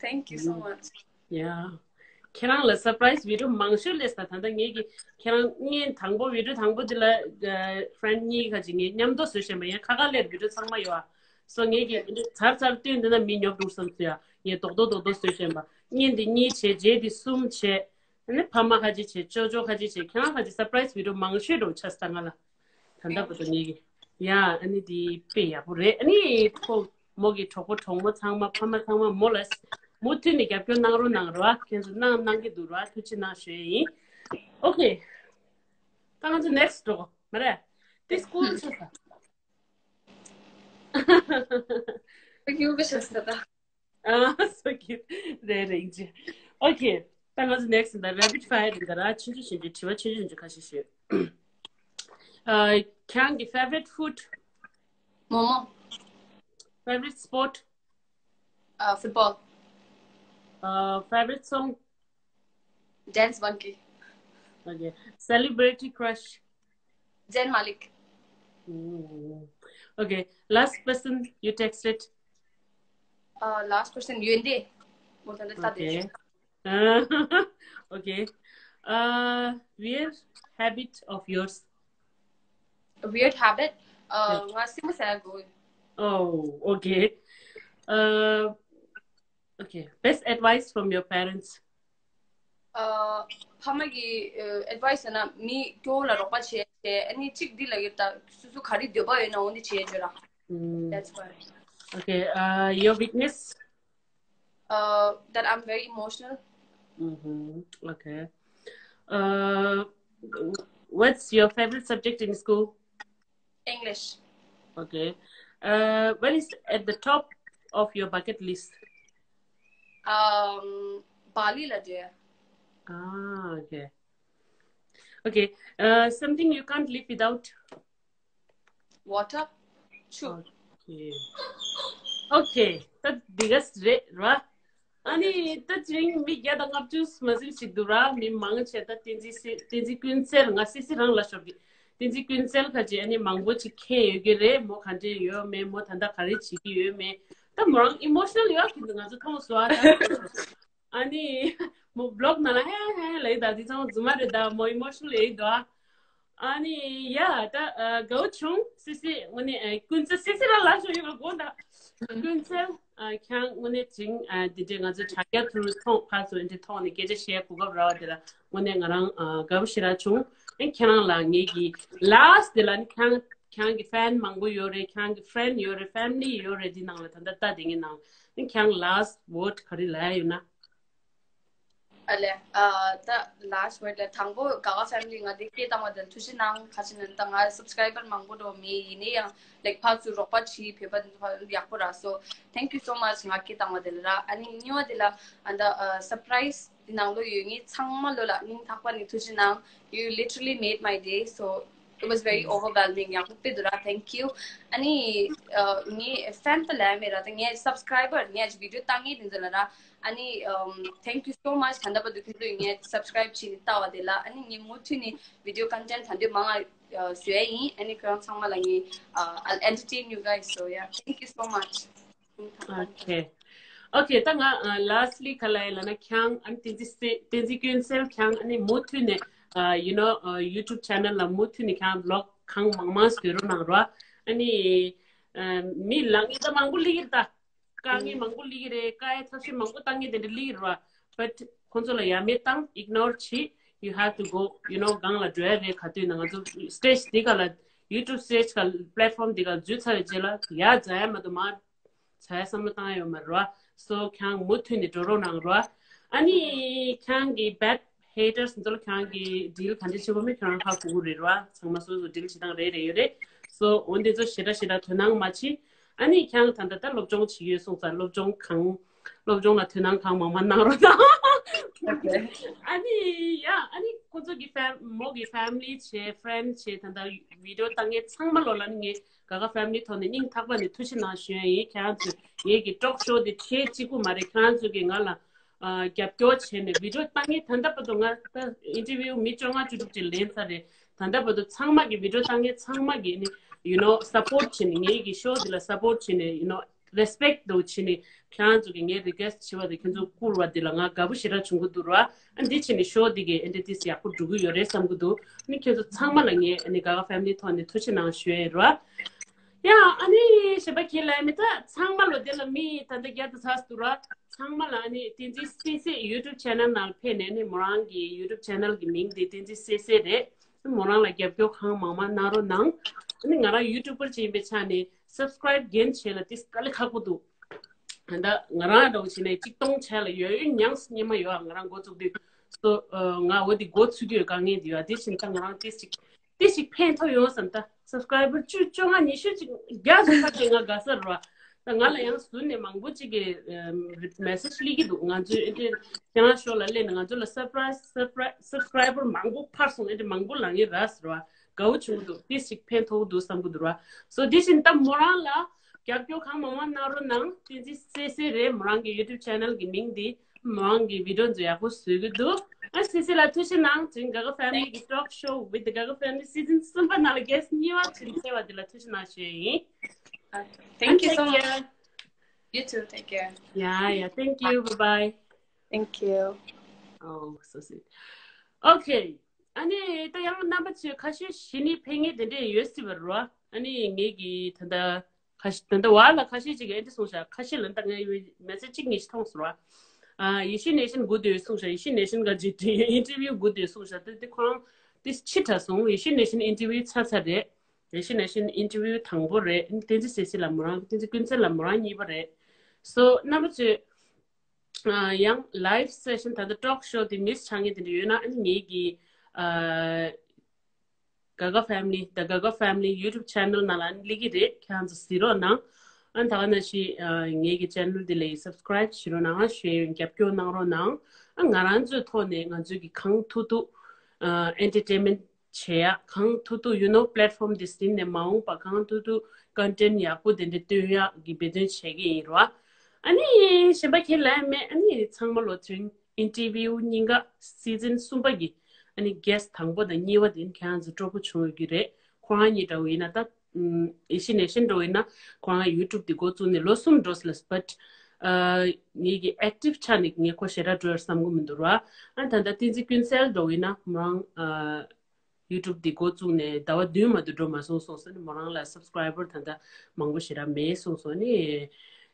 Thank you so much. Yeah. ཁྱེད་རང་ལ་surprise video མང་ཤོས་སླེབས་ས། ད་ལྟ་ངེད་ཀྱི་ཁྱེད་རང་བརྙན་དང་པོ་video དང་པོ་དེ་ལ་friend གཉིས་ཁ་ཅིག་ངས་མཉམ་དུ་བཟོས་བཞིན་པ་ཡིན། ཁ་ཁ་ལེར་video ཚང་མ་ཡོད་ཨ། So ངེད་ཀྱི་video ཚར་ཚར་བཏོན་འདི་ན་མི་ཉོབ་འདུག་བསམ་སོང་ཡ། ངས་རྡོག་རྡོག་རྡོག་རྡོག་བཟོས་བཞིན་པ། བརྙན་དེ་གཉིས་བྱས། རྗེས་དེ་གསུམ་བྱས། ཨ་ནི་ཕ་མ་ཁ་ཅིག་བྱས། ཅོ་ཅོ་ཁ་ཅིག་བྱས། ཁྱེད་རང་ཁ་ཅིག་surprise video མང་ཤོས་འགྲོ་ཆགས་ས་ང་ལ། ད་ལྟ་བར་དུ་ངེད་ཀྱི། ཡ་ཨ་ནི་དེ་དཔེ་ཡག་པོ་རེད། ཨ་ནི་ཁོ་མོ་གི་གྲོགས་པོ་གྲོགས་མོ་ཚང་མ་ཕ་མ་ཚང་མ་མོ་ལ་མུ་མཐུད་ནས་རྒྱབ་སྐྱོར་གནང་རོགས་གནང་རོགས། ཁྱེད་ཚོ་གནང་གནང་གི་འདུག་ར། ཐུགས་རྗེ་གནང་ཞུ་ཡ་ཡིན། Okay. ད་ང་ཚོ་next འགྲོ་མ་རེད། དེ་school ཆགས་ས། ཡུ་གི་ཆགས་ས་ད། ཨ། So cute. རེད་རེད་ཅེ། Okay. ད་ང་ཚོ་next ད་rapid fire ཡིན་ད་ར། ཆུང་ཆུང་ཆུང་ཆུང་དྲི་བ་ཆུང་ཆུང་ཆུང་ཆུང་ཁ་ཤས་ཤོད། ཨ། ཁྱེད་རང་གི་favorite food? མོག་མོག Favorite sport? ཨ། Football. ཨ། Favorite song? Dance Monkey. Okay. Celebrity crush? Zayn Malik. Mm. Okay. Last person you texted? Uh, last person, Yuende. Okay. Uh, okay. Uh, weird habit of yours? A weird habit? Uh, yeah. Oh, okay. Uh, okay. Best advice from your parents? ཕ་མ་གི་advice ན་མི་སྐྱོ་བོ་ལ་རོགས་པ་བྱེད་བྱེད། ཨ་ནི་གཅིག་འདི་ལ་ཡོད་ད་སོ་སོ་ག་རེ་འདོད་པ་ཡོད་ན་འོ་འདི་བྱེད་བྱོས་ར། That's why. Okay, uh, your weakness? Uh, that I'm very emotional. Mm-hmm. Okay. Uh, what's your favorite subject in school? English. Okay. Uh, what is at the top of your bucket list? Um, Bali la dear. Ah, okay. Okay. Uh, something you can't live without? Water. Chu. Okay. Okay. That biggest re, right? ཨ་ནི་ད་ཅིང་མི་བརྒྱ་དང་ལྔ་བཅུ་མ་ཟིན་ཞིག་འདུག་ར། མི་མང་ཆེ་ད་བསྟན་འཛིན་སྲིད་བསྟན་འཛིན་ཀུན་གསལ། ང་སི་སི་རང་ལ་ཤོར་གི། བསྟན་འཛིན་ཀུན་གསལ་ཁ་ཅིག་ཨ་ནི་མང་པོ་ཅིག་མཁྱེན་ཡོད་ཀྱི་རེད། མོ་ག་འདྲས་ཡོད་མེད། མོ་ད་ལྟ་ག་རེ་བྱེད་ཀྱི་ཡོད་མེད། ད་མོ་རང་ཨི་མོ་ཤི་ནལ་ཡོད་ཀྱི་འདུག་ང་ཚོ་མཐོང་སོང་ཨ། ད་ཨ་ནི་མོ་བི་ལོག་ནང་ལ་ཧེ་ཧེ་ལབ་ད་འདི་ཚང་མ་རྫུན་མ་རེད། ད་མོ་ཨི་མོ་ཤི་ནལ་ཡོད་འདུག་ཨ། ཨ་ནི་ཡ་ད་དགའ་བོ་བྱུང་སི་སི། དངོས་གནས་ཀུན་གསལ་སི་སི་རང་ལ་ཤོར་ཡོད་པ་དགོངས་དག་ཀུན་གསལ། ཨ། ཁྱེད་རང་དངོས་གནས་ཅིང་ཨ་འདི་འདྲའི་ང་ཚོ་དྲ་རྒྱ་ཐོག་ཐོག་ཕར་ཚུར་འདི་ཐོག་ནས་སྐད་ཆ་བཤད་གོ་སྐབས་རག་པ་དེ་ལ་དངོས་གནས་ང་རང་ཨ་དགའ་པོ་ཞེ་དྲག་བྱུང་། ཨེ་ཁྱེད་རང་ལ་ངེད་ཀྱི་last དེ་ལ་ནི་ཁྱེད་རང་ཁྱེད་རང་གི་fan མང་པོ་ཡོད་རེད། ཁྱེད་རང་གི་friend ཡོད་རེད། family ཡོད་རེད། འདི་ནང་ལ་ད་ལྟ་ལྟ་དེ་ངའི་ནང་ཨེ་ཁྱེད་རང་last word ག་རེ་ལབ་ཡ་ཡོད་ན། ཨ་ལེ། ཨ་ད་last word ལ་དང་པོ་ག་ག་family ང་འདི་སྐད་བཏང་བ་དེ་ལ་ཐུགས་རྗེ་གནང་། ག་ཅི་ནས་ད་ང་subscriber མང་པོ་འགྲོ་མེད། ཡིན་ནའི་ཡང་like ཕར་ཚུར་རོགས་པ་བྱེད་ཕེབས་པ་ཡག་པོ་རག་སོང་། Thank you so much ང་སྐད་བཏང་བ་དེ་ལ་ར། ཨ་ནི་གཉིས་པ་དེ་ལ་ཨ་ད་surprise འདི་ནང་ལོགས་ཡོད་མཁན་ཚང་མ་ལོ་ལ་སྙིང་ཐག་པ་ནས་ཐུགས་རྗེ་གནང་། You literally made my day. So it was very overwhelming. ཡག་པོ་དཔེ་འདུག་ར། Thank you. ཨ་ནི་ངའི་fan ད་ལབ་མེད་ར། ད་ངའི་subscriber ངའི་video བལྟ་མཁན་དེ་ཚོ་ལ་ར། ཨ་ནི་um, thank you so much. ད་ལྟ་བར་དུ་ཁྱེད་ཚོས་ངའི་subscribe བྱས་ནས་ལྟ་བ་དེ་ལ། ཨ་ནི་ངས་མུ་མཐུད་ནས་video content ད་དུང་མང་ང་བཟོ་ཡ་ཡིན། ཨ་ནི་ཁྱེད་རང་ཚང་མ་ལ་ངས uh, I'll entertain you guys. So yeah, thank you so much. Okay. Okay, ད་ང་lastly ག་ལབ་ཡ་ལབ་ན། ཁྱེད་རང་ཨ་ནི་བསྟན་འཛིན་སེ་བསྟན་འཛིན་ཀུན་གསལ། ཁྱེད་རང་ཨ་ནི་མུ་མཐུད་ནས uh, you know uh, YouTube channel ལ་མུ་མཐུད་ནས་ཁྱེད་རང་vlog གང་མང་མང་བཟོ་རོགས་གནང་རོགས། ཨ་ནི་uh, མི་ལ་ངེད་ད་མང་པོ་སླེབས་ཀྱི་རེད། ད་དཀའ་ངལ་མང་པོ་སླེབས་ཀྱི་རེད། དཀའ་ངལ་ཐབས་ཤེས་མང་པོ་བཏང་མཁན་དེ་འདྲ་སླེབས་ཀྱི་རེད་བ། But ཁོང་ཚོ་ལ་ཡ་མེད་བཏང་ignore བྱེད། You have to go, you know, སྒང་ལ་འགྲོ་ཡ་རེད། ག་དུས་ན་ང་ཚོ་stage འདི་ག་ལ་YouTube stage ག་platform འདི་ག་འཛུལ་ཚར་བའི་རྗེས་ལ་ཡ་འཛའ་ཡ་མ་གཏོགས་མར་འཛའ་ཡ་བསམ་བློ་བཏང་ཡ་ཡོད་མ་རེད་བ། So ཁྱེད་རང་མུ་མཐུད་ནས་འགྲོ་རོགས་གནང་རོགས། ཨ་ནི་ཁྱེད་རང་གི་bad haters ཚོ་ལ་ཁྱེད་རང་གི་deal ག་འདྲ་བྱེད་དགོས་མིན་ཁྱེད་རང་ཧ་གོ་གི་རེད་བ། ཚང་མ་སོ་སོ་deal བྱེད་སྟངས་རེ་རེ་ཡོད་རེད། So འོ་འདི་ཚོ་ཞེ་དྲག་ཞེ་དྲག་དོ་སྣང་མ་བྱེད། ཨ་ནི་ཁྱེད་རང་ད་ལྟ་ད་སློབ་སྦྱོང་བྱེད་ཀྱི་ཡོད་གསུངས་ཙང་སློབ་སྦྱོང་གང་སློབ་སྦྱོང་ལ་དོ་སྣང་གང་མང་མང་གནང་རོགས་གནང་། ཨ་ནི་ཡ་ཨ་ནི་ཁོ་ཚོ་གི་fam- མོ་གི་family བྱས་friend བྱས་ད་ལྟ་video བཏང་མཁན་ཚང་མ་ལོ་ལ་ནི་ངས་ག་ག་family ཐོག་ནས་སྙིང་ཐག་པ་ནས་ཐུགས་རྗེ་གནང་ཞུ་ཡ་ཡིན། ཁྱེད་རང་ཚོས་ངེད་ཀྱི་talk show དེ་ཆེ་གཅིག་པུ་མ་རེད། ཁྱེད་རང་ཚོ་གིས་ང་ལ་ཨ་རྒྱབ་སྐྱོར་བྱས་ནས་video བཏང་མཁན་ད་ལྟ་བར་དུ་ང་ད་interview མི་བཅོ་ལྔ་བཅུ་དྲུག་ཅིག་ལེན་ཚར་རེད། ད་ལྟ་བར་དུ་ཚང་མ་གི་video བཏང་མཁན་ཚང་མ་གི་ནི་you know support བྱས་ནས་ངེད་ཀྱི་show འདི་ལ་support བྱས་ནས་you know respect འདྲ་བོ་བྱས་ནས་ཁྱེད་རང་ཚོ་གི་ངའི་request བྱས་པ་དེ་ཁྱེད་ཚོ་བསྐུར་བ་འདི་ལ་ང་དགའ་པོ་ཞེ་དྲག་བྱུང་གི་འདུག་ར། ཨ་འདི་བྱས་ནས་show འདི་གི་ཨ་འདི་ཏིས་ཡག་པོ་འགྲོ་གི་ཡོད་རེད་བསམ་གི་འདུག་ཨ་ནི་ཁྱེད་ཚོ་ཚང་མ་ལ་ངས་ཨ་ནི་ག་ག་family ཐོག་ནས་ཐུགས་རྗེ་གནང་ཞུ་ཡས་ར། ཡ་ཨ་ནི་གཞན་པ་ཁྱེད་ལ་མི་ད་ཚང་མ་ལོ་དེ་ལ་མི་ད་ལྟ་བརྒྱ་དང་ཚར་འདུག་ར། ཚང་མ་ལ་ཨ་ནི་བསྟན་འཛིན་སེ་སེ་YouTube channel ནང་ཕེབས་ནས་ཨ་ནི་མོ་རང་གི་YouTube channel གི་མིང་དེ་བསྟན་འཛིན་སེ་སེ་རེད། མོ་རང་ལ་རྒྱབ་སྐྱོར་གང་མང་མང་གནང་རོགས་གནང་། ཨ་ནི་ང་རང་YouTuber ཅིག་ཡིན་པའི་ཆ་ནས་subscribe རྒྱུན་ཆད་ལ་ཏིས་དཀའ་ལས་ཁག་པོ་འདུག་ད་ལྟ་ང་རང་འདྲ་བོ་བྱས་ནས་གཅིག་སྟོང་ཆ་ལ་ཡོད་ཡོད་མྱངས་སྙེ་མ་ཡོད་ང་རང་འགོ་བཙུགས་དུས། སོ་ང་འོ་དེ་འགོ་ཚུགས་དུས་དཀའ་ངལ་དེ་ཡོད། དེ་བཞིན་ད་ང་རང་ཏིས་ཅིག་ཏིས་ཅིག་ཕན་ཐོགས་ཡོང་བསམ། ད་subscriber བཅུ་བཅོ་ལྔ་ཉི་ཤུ་ཅིག་བརྒྱ་ཅིག་ཁ་ཅིག་ང་དགའ་ས་རེད་བ། ད་ང་ལ་ཡང་ཟུར་ནས་མང་པོ་ཅིག་གིས་message སླེབས་ཀྱི་འདུག་ང་ཚོའི་ཨེ་འདྲའི་ཁྱེད་རང་ཤོག་ལ་སླེབས་ནས་ང་ཚོ་ལ་surprise surprise subscriber མང་པོ་འཕར་སོང་། ཨེ་འདྲ་མང་པོ་ལངས་ཡོད་ར་ཟེར་བ། དགའ་བོ་བྱུང་གི་འདུག་ཏིས་ཅིག་ཕན་ཐོགས་འདུག་བསམ་གི་འདུག་ར། སོ་དེ་བཞིན་ད་མོ་རང་ལ་རྒྱབ་སྐྱོར་གང་མང་མང་གནང་རོགས་གནང་། བསྟན་འཛིན་སེ་སེ་རེད་མོ་རང་གི་YouTube channel གི་མིང་འདི། མོ་རང་གི་video ཚོ་ཡག་པོ་བཟོ་གི་འདུག་ཨ་སེ་སེ་ལ་ཐུགས་རྗེ་གནང་། ཅིང་ག་ག་family གི་talk show with ག་ག family season གསུམ་པ་ནང་ལ་guest གཉིས་པ་ཅིག་ཕེབས་པ་འདི་ལ་ཐུགས་རྗེ་གནང་ཞུ་ཡ་ཡིན། Thank you so much. You too. Take care. Yeah, yeah. Thank you. Bye bye. Thank you. Oh, so sweet. Okay. ཨ་ནི་ད་ཡང་རྣམ་པ་ཚོས་ཁ་ཤས་གཞི་ནས་ཕེབས་མཁན་དེ་འདྲས་ཡོད་སྲིད་པ་རེད་བ། ཨ་ནི་ངེད་ཀྱི་ད་ལྟ་ཁ་ཤས་ད་ལྟ་བར་ལ་ཁ་ཤས་ཅིག་གིས་ཨེ་འདྲ་གསུངས་ཤག་ཁ་ཤས་ལ་ད་ངའི་message གཅིག་གཉིས་ཤིག་མཐོང་སོང་བ། ཨ་ཡེ་ཤེས་ནེ་ཤན་དགོས་འདོད་གསུངས་ཤག་ཡེ་ཤེས་ནེ་ཤན་ག་ཅིག་interview དགོས་འདོད་གསུངས་ཤག་དེ་དེ་ཁོ་རང་དེ་ཕྱི་དྲགས་སོང་། ཡེ་ཤེས་ནེ་ཤན་interview ཚར་ཚར་རེད། ཡེ་ཤེས་ནེ་ཤན་interview དང་པོ་རེད། བསྟན་འཛིན་སེ་སི་ལ་མོ་རང་བསྟན་འཛིན་ཀུན་གསལ་ལ་མོ་རང་གཉིས་པ་རེད། So རྣམ་པ་ཚོས་ཨ་ཡང་live session ད་ལྟ་talk show དེ་miss ཆགས་མཁན་དེ་འདྲ་ཡོད་ན་ཨ་ནི་ངེད་ཀྱི་ཨ་ག་ག་family the ག་ག་family YouTube channel ནང་ལ་ཨ་ནི་སླེབས་ཀྱི་རེད། ཁྱེད་རང་ཚོ་གཟིགས་རོགས་གནང་ ཨ་ད་ག་ནང་བཞིན་ཨ་ངེད་ཀྱི་channel་འདི་ལ་subscribe་བྱེད་རོགས་གནང་། ཞུ་ཡོན་རྒྱབ་སྐྱོར་གནང་རོགས་གནང་། ཨ་ང་རང་ཚོའི་ཐོག་ནས་ང་ཚོའི་གི་གང་ཐུབ་ཐུབ་ཨ་entertainment་བྱེད་ཡ། གང་ཐུབ་ཐུབ་you know platform་འདི་ཟིན་ནས་མ་འོངས་པ་གང་ཐུབ་ཐུབ་content་ཡག་པོ་དེ་འདྲ་སྟོན་ཡག་གི་འབད་བརྩོན་བྱེད་ཀྱི་ཡིན་རོ། ཨ་ནི་གཞན་པ་ཁྱེད་ལ་མེད། ཨ་ནི་ཚང་མ་ལོ་ཚུན་interview་གཉིས་ཀ་season་གསུམ་པ་གི་ཨ་ནི་guest་དང་པོ་དང་གཉིས་པ་དེ་ཁྱེད་རང་ཚོ་སྤྲོ་པོ་བྱུང་ཡོད་ཀྱི་རེད། ཁོ་རང་གཉིས་འདྲ་བོ་ཡིན་ན་ད་ཨམ་ཨེ་ཤི་ནེ་ཤན་འདྲ་བོ་ཡིན་ན་ཁོ་རང་YouTube་དེ་འགོ་བཙུགས་ནས་ལོ་གསུམ་འགྲོ་སོང་ལ། but་ཨ་ངེད་ཀྱི་active་ཆ་ནས་ངས་ཁོ་ཞེ་དྲག་འགྲོ་ཡར་བསམ་གི་མི་འདུག་ར། ཨ་ད་ལྟ་བསྟན་འཛིན་ཀུན་གསལ་འདྲ་བོ་ཡིན་ན་མོ་རང་ཨ་YouTube་འདི་འགོ་བཙུགས་ནས་ཟླ་བ་བདུན་མ་གཏོགས་འགྲོ་མ་སོང་གསུངས་སོང་ནི། མོ་རང་ལ་subscriber་ད་ལྟ་མང་པོ་ཞེ་དྲག་མེད་གསུངས་སོང་ནི།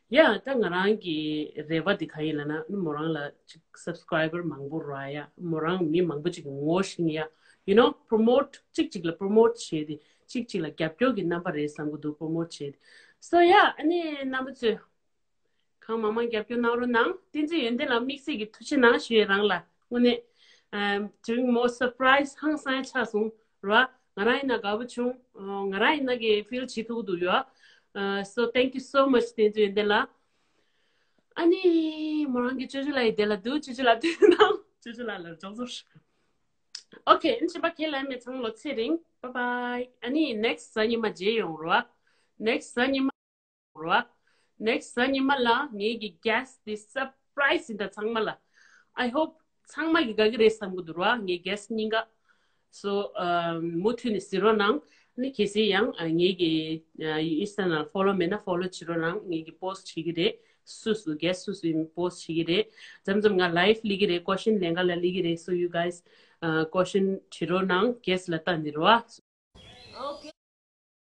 ཡ་ད་ང་རང་གི་རེ་བ་འདི་ག་ཡིན་ལབ་ན་ནི་མོ་རང་ལ་ཅིག་subscriber་མང་པོ་རག་ཡ། མོ་རང་མི་མང་པོ་ཅིག་གི་ངོ་ཤེས་ཡ། you know promote་གཅིག་གཅིག་ལ་promote་བྱེད་དེ་གཅིག་གཅིག་ལ་རྒྱབ་སྐྱོར་གྱི་རྣམ་པ་རེད་བསམ་གི་འདུག promote་བྱེད་དེ། so yeah ཨ་ནི་རྣམ་པ་ཚོས་གང་མང་མང་རྒྱབ་སྐྱོར་གནང་རོགས་གནང་། བསྟན་འཛིན་ཡོན་ཏན་ལགས་དམིགས་བསལ་གྱི་ཐུགས་རྗེ་གནང་ཞུ་ཡས་རང་ལ་དངོས་གནས་ཨམ་དེ་རིང་མོ་surprise་ཧང་སང་ཆགས་སོང་ར། ང་རང་ཡིན་ན་དགའ་པོ་བྱུང་། ཨ་ང་རང་ཡིན་ན་གི་feel་བྱེད་ཐུབ་ཀྱི་འདུག་ཡོད། ཨ་so thank you so much བསྟན་འཛིན་ཡོན་ཏན་ལགས། ཨ་ནི་མོ་རང་གི་ཅོ་ཅོ་ལགས་ཡི་དེ་ལ་འདུག་ཅོ་ཅོ་ལགས་དུས་ནང་ཅོ་ཅོ་ལགས་ལ་ལྗོངས་ཚོར། okay ཨ་ནི་ཕྱིན་པ་ཁས་ལེན་མེད། ཚང་ལོ་ཚེ་རིང་། bye bye། ཨ་ནི་next་གཟའ་ཉི་མ་མཇལ་ཡོང་རོགས། next་གཟའ་ཉི་མ་རོགས། next་གཟའ་ཉི་མ་ལ་ངེད་ཀྱི་guest་དེ་surprise་ཡིན། ད་ཚང་མ་ལ་I hope་ཚང་མ་གི་དགའ་གི་རེད་བསམ་གི་འདུག་རོགས། ངའི་guest་གཉིས་ཀ so um མུ་མཐུད་ནས་གཟིགས་རོགས་གནང་། ནི་གལ་སྲིད་ཡང་ཨ་ངེད་ཀྱི་ཨ་Insta་ནང་follow་མེད་ན་follow་བྱེད་རོགས་གནང་། ངེད་ཀྱི་post་བྱེད་ཀྱི་རེད། སུ་སུ་guest་སུ་སུ་ཡིན་post་བྱེད་ཀྱི་རེད། མཚམས་མཚམས་ང་live་སླེབས་ཀྱི་རེད། question་ལེན་ག་ལ་སླེབས་ཀྱི་རེད། so you guys uh question་བྱེད་རོགས་གནང་། guest་ལ་ལྟ་ནི་རོགས།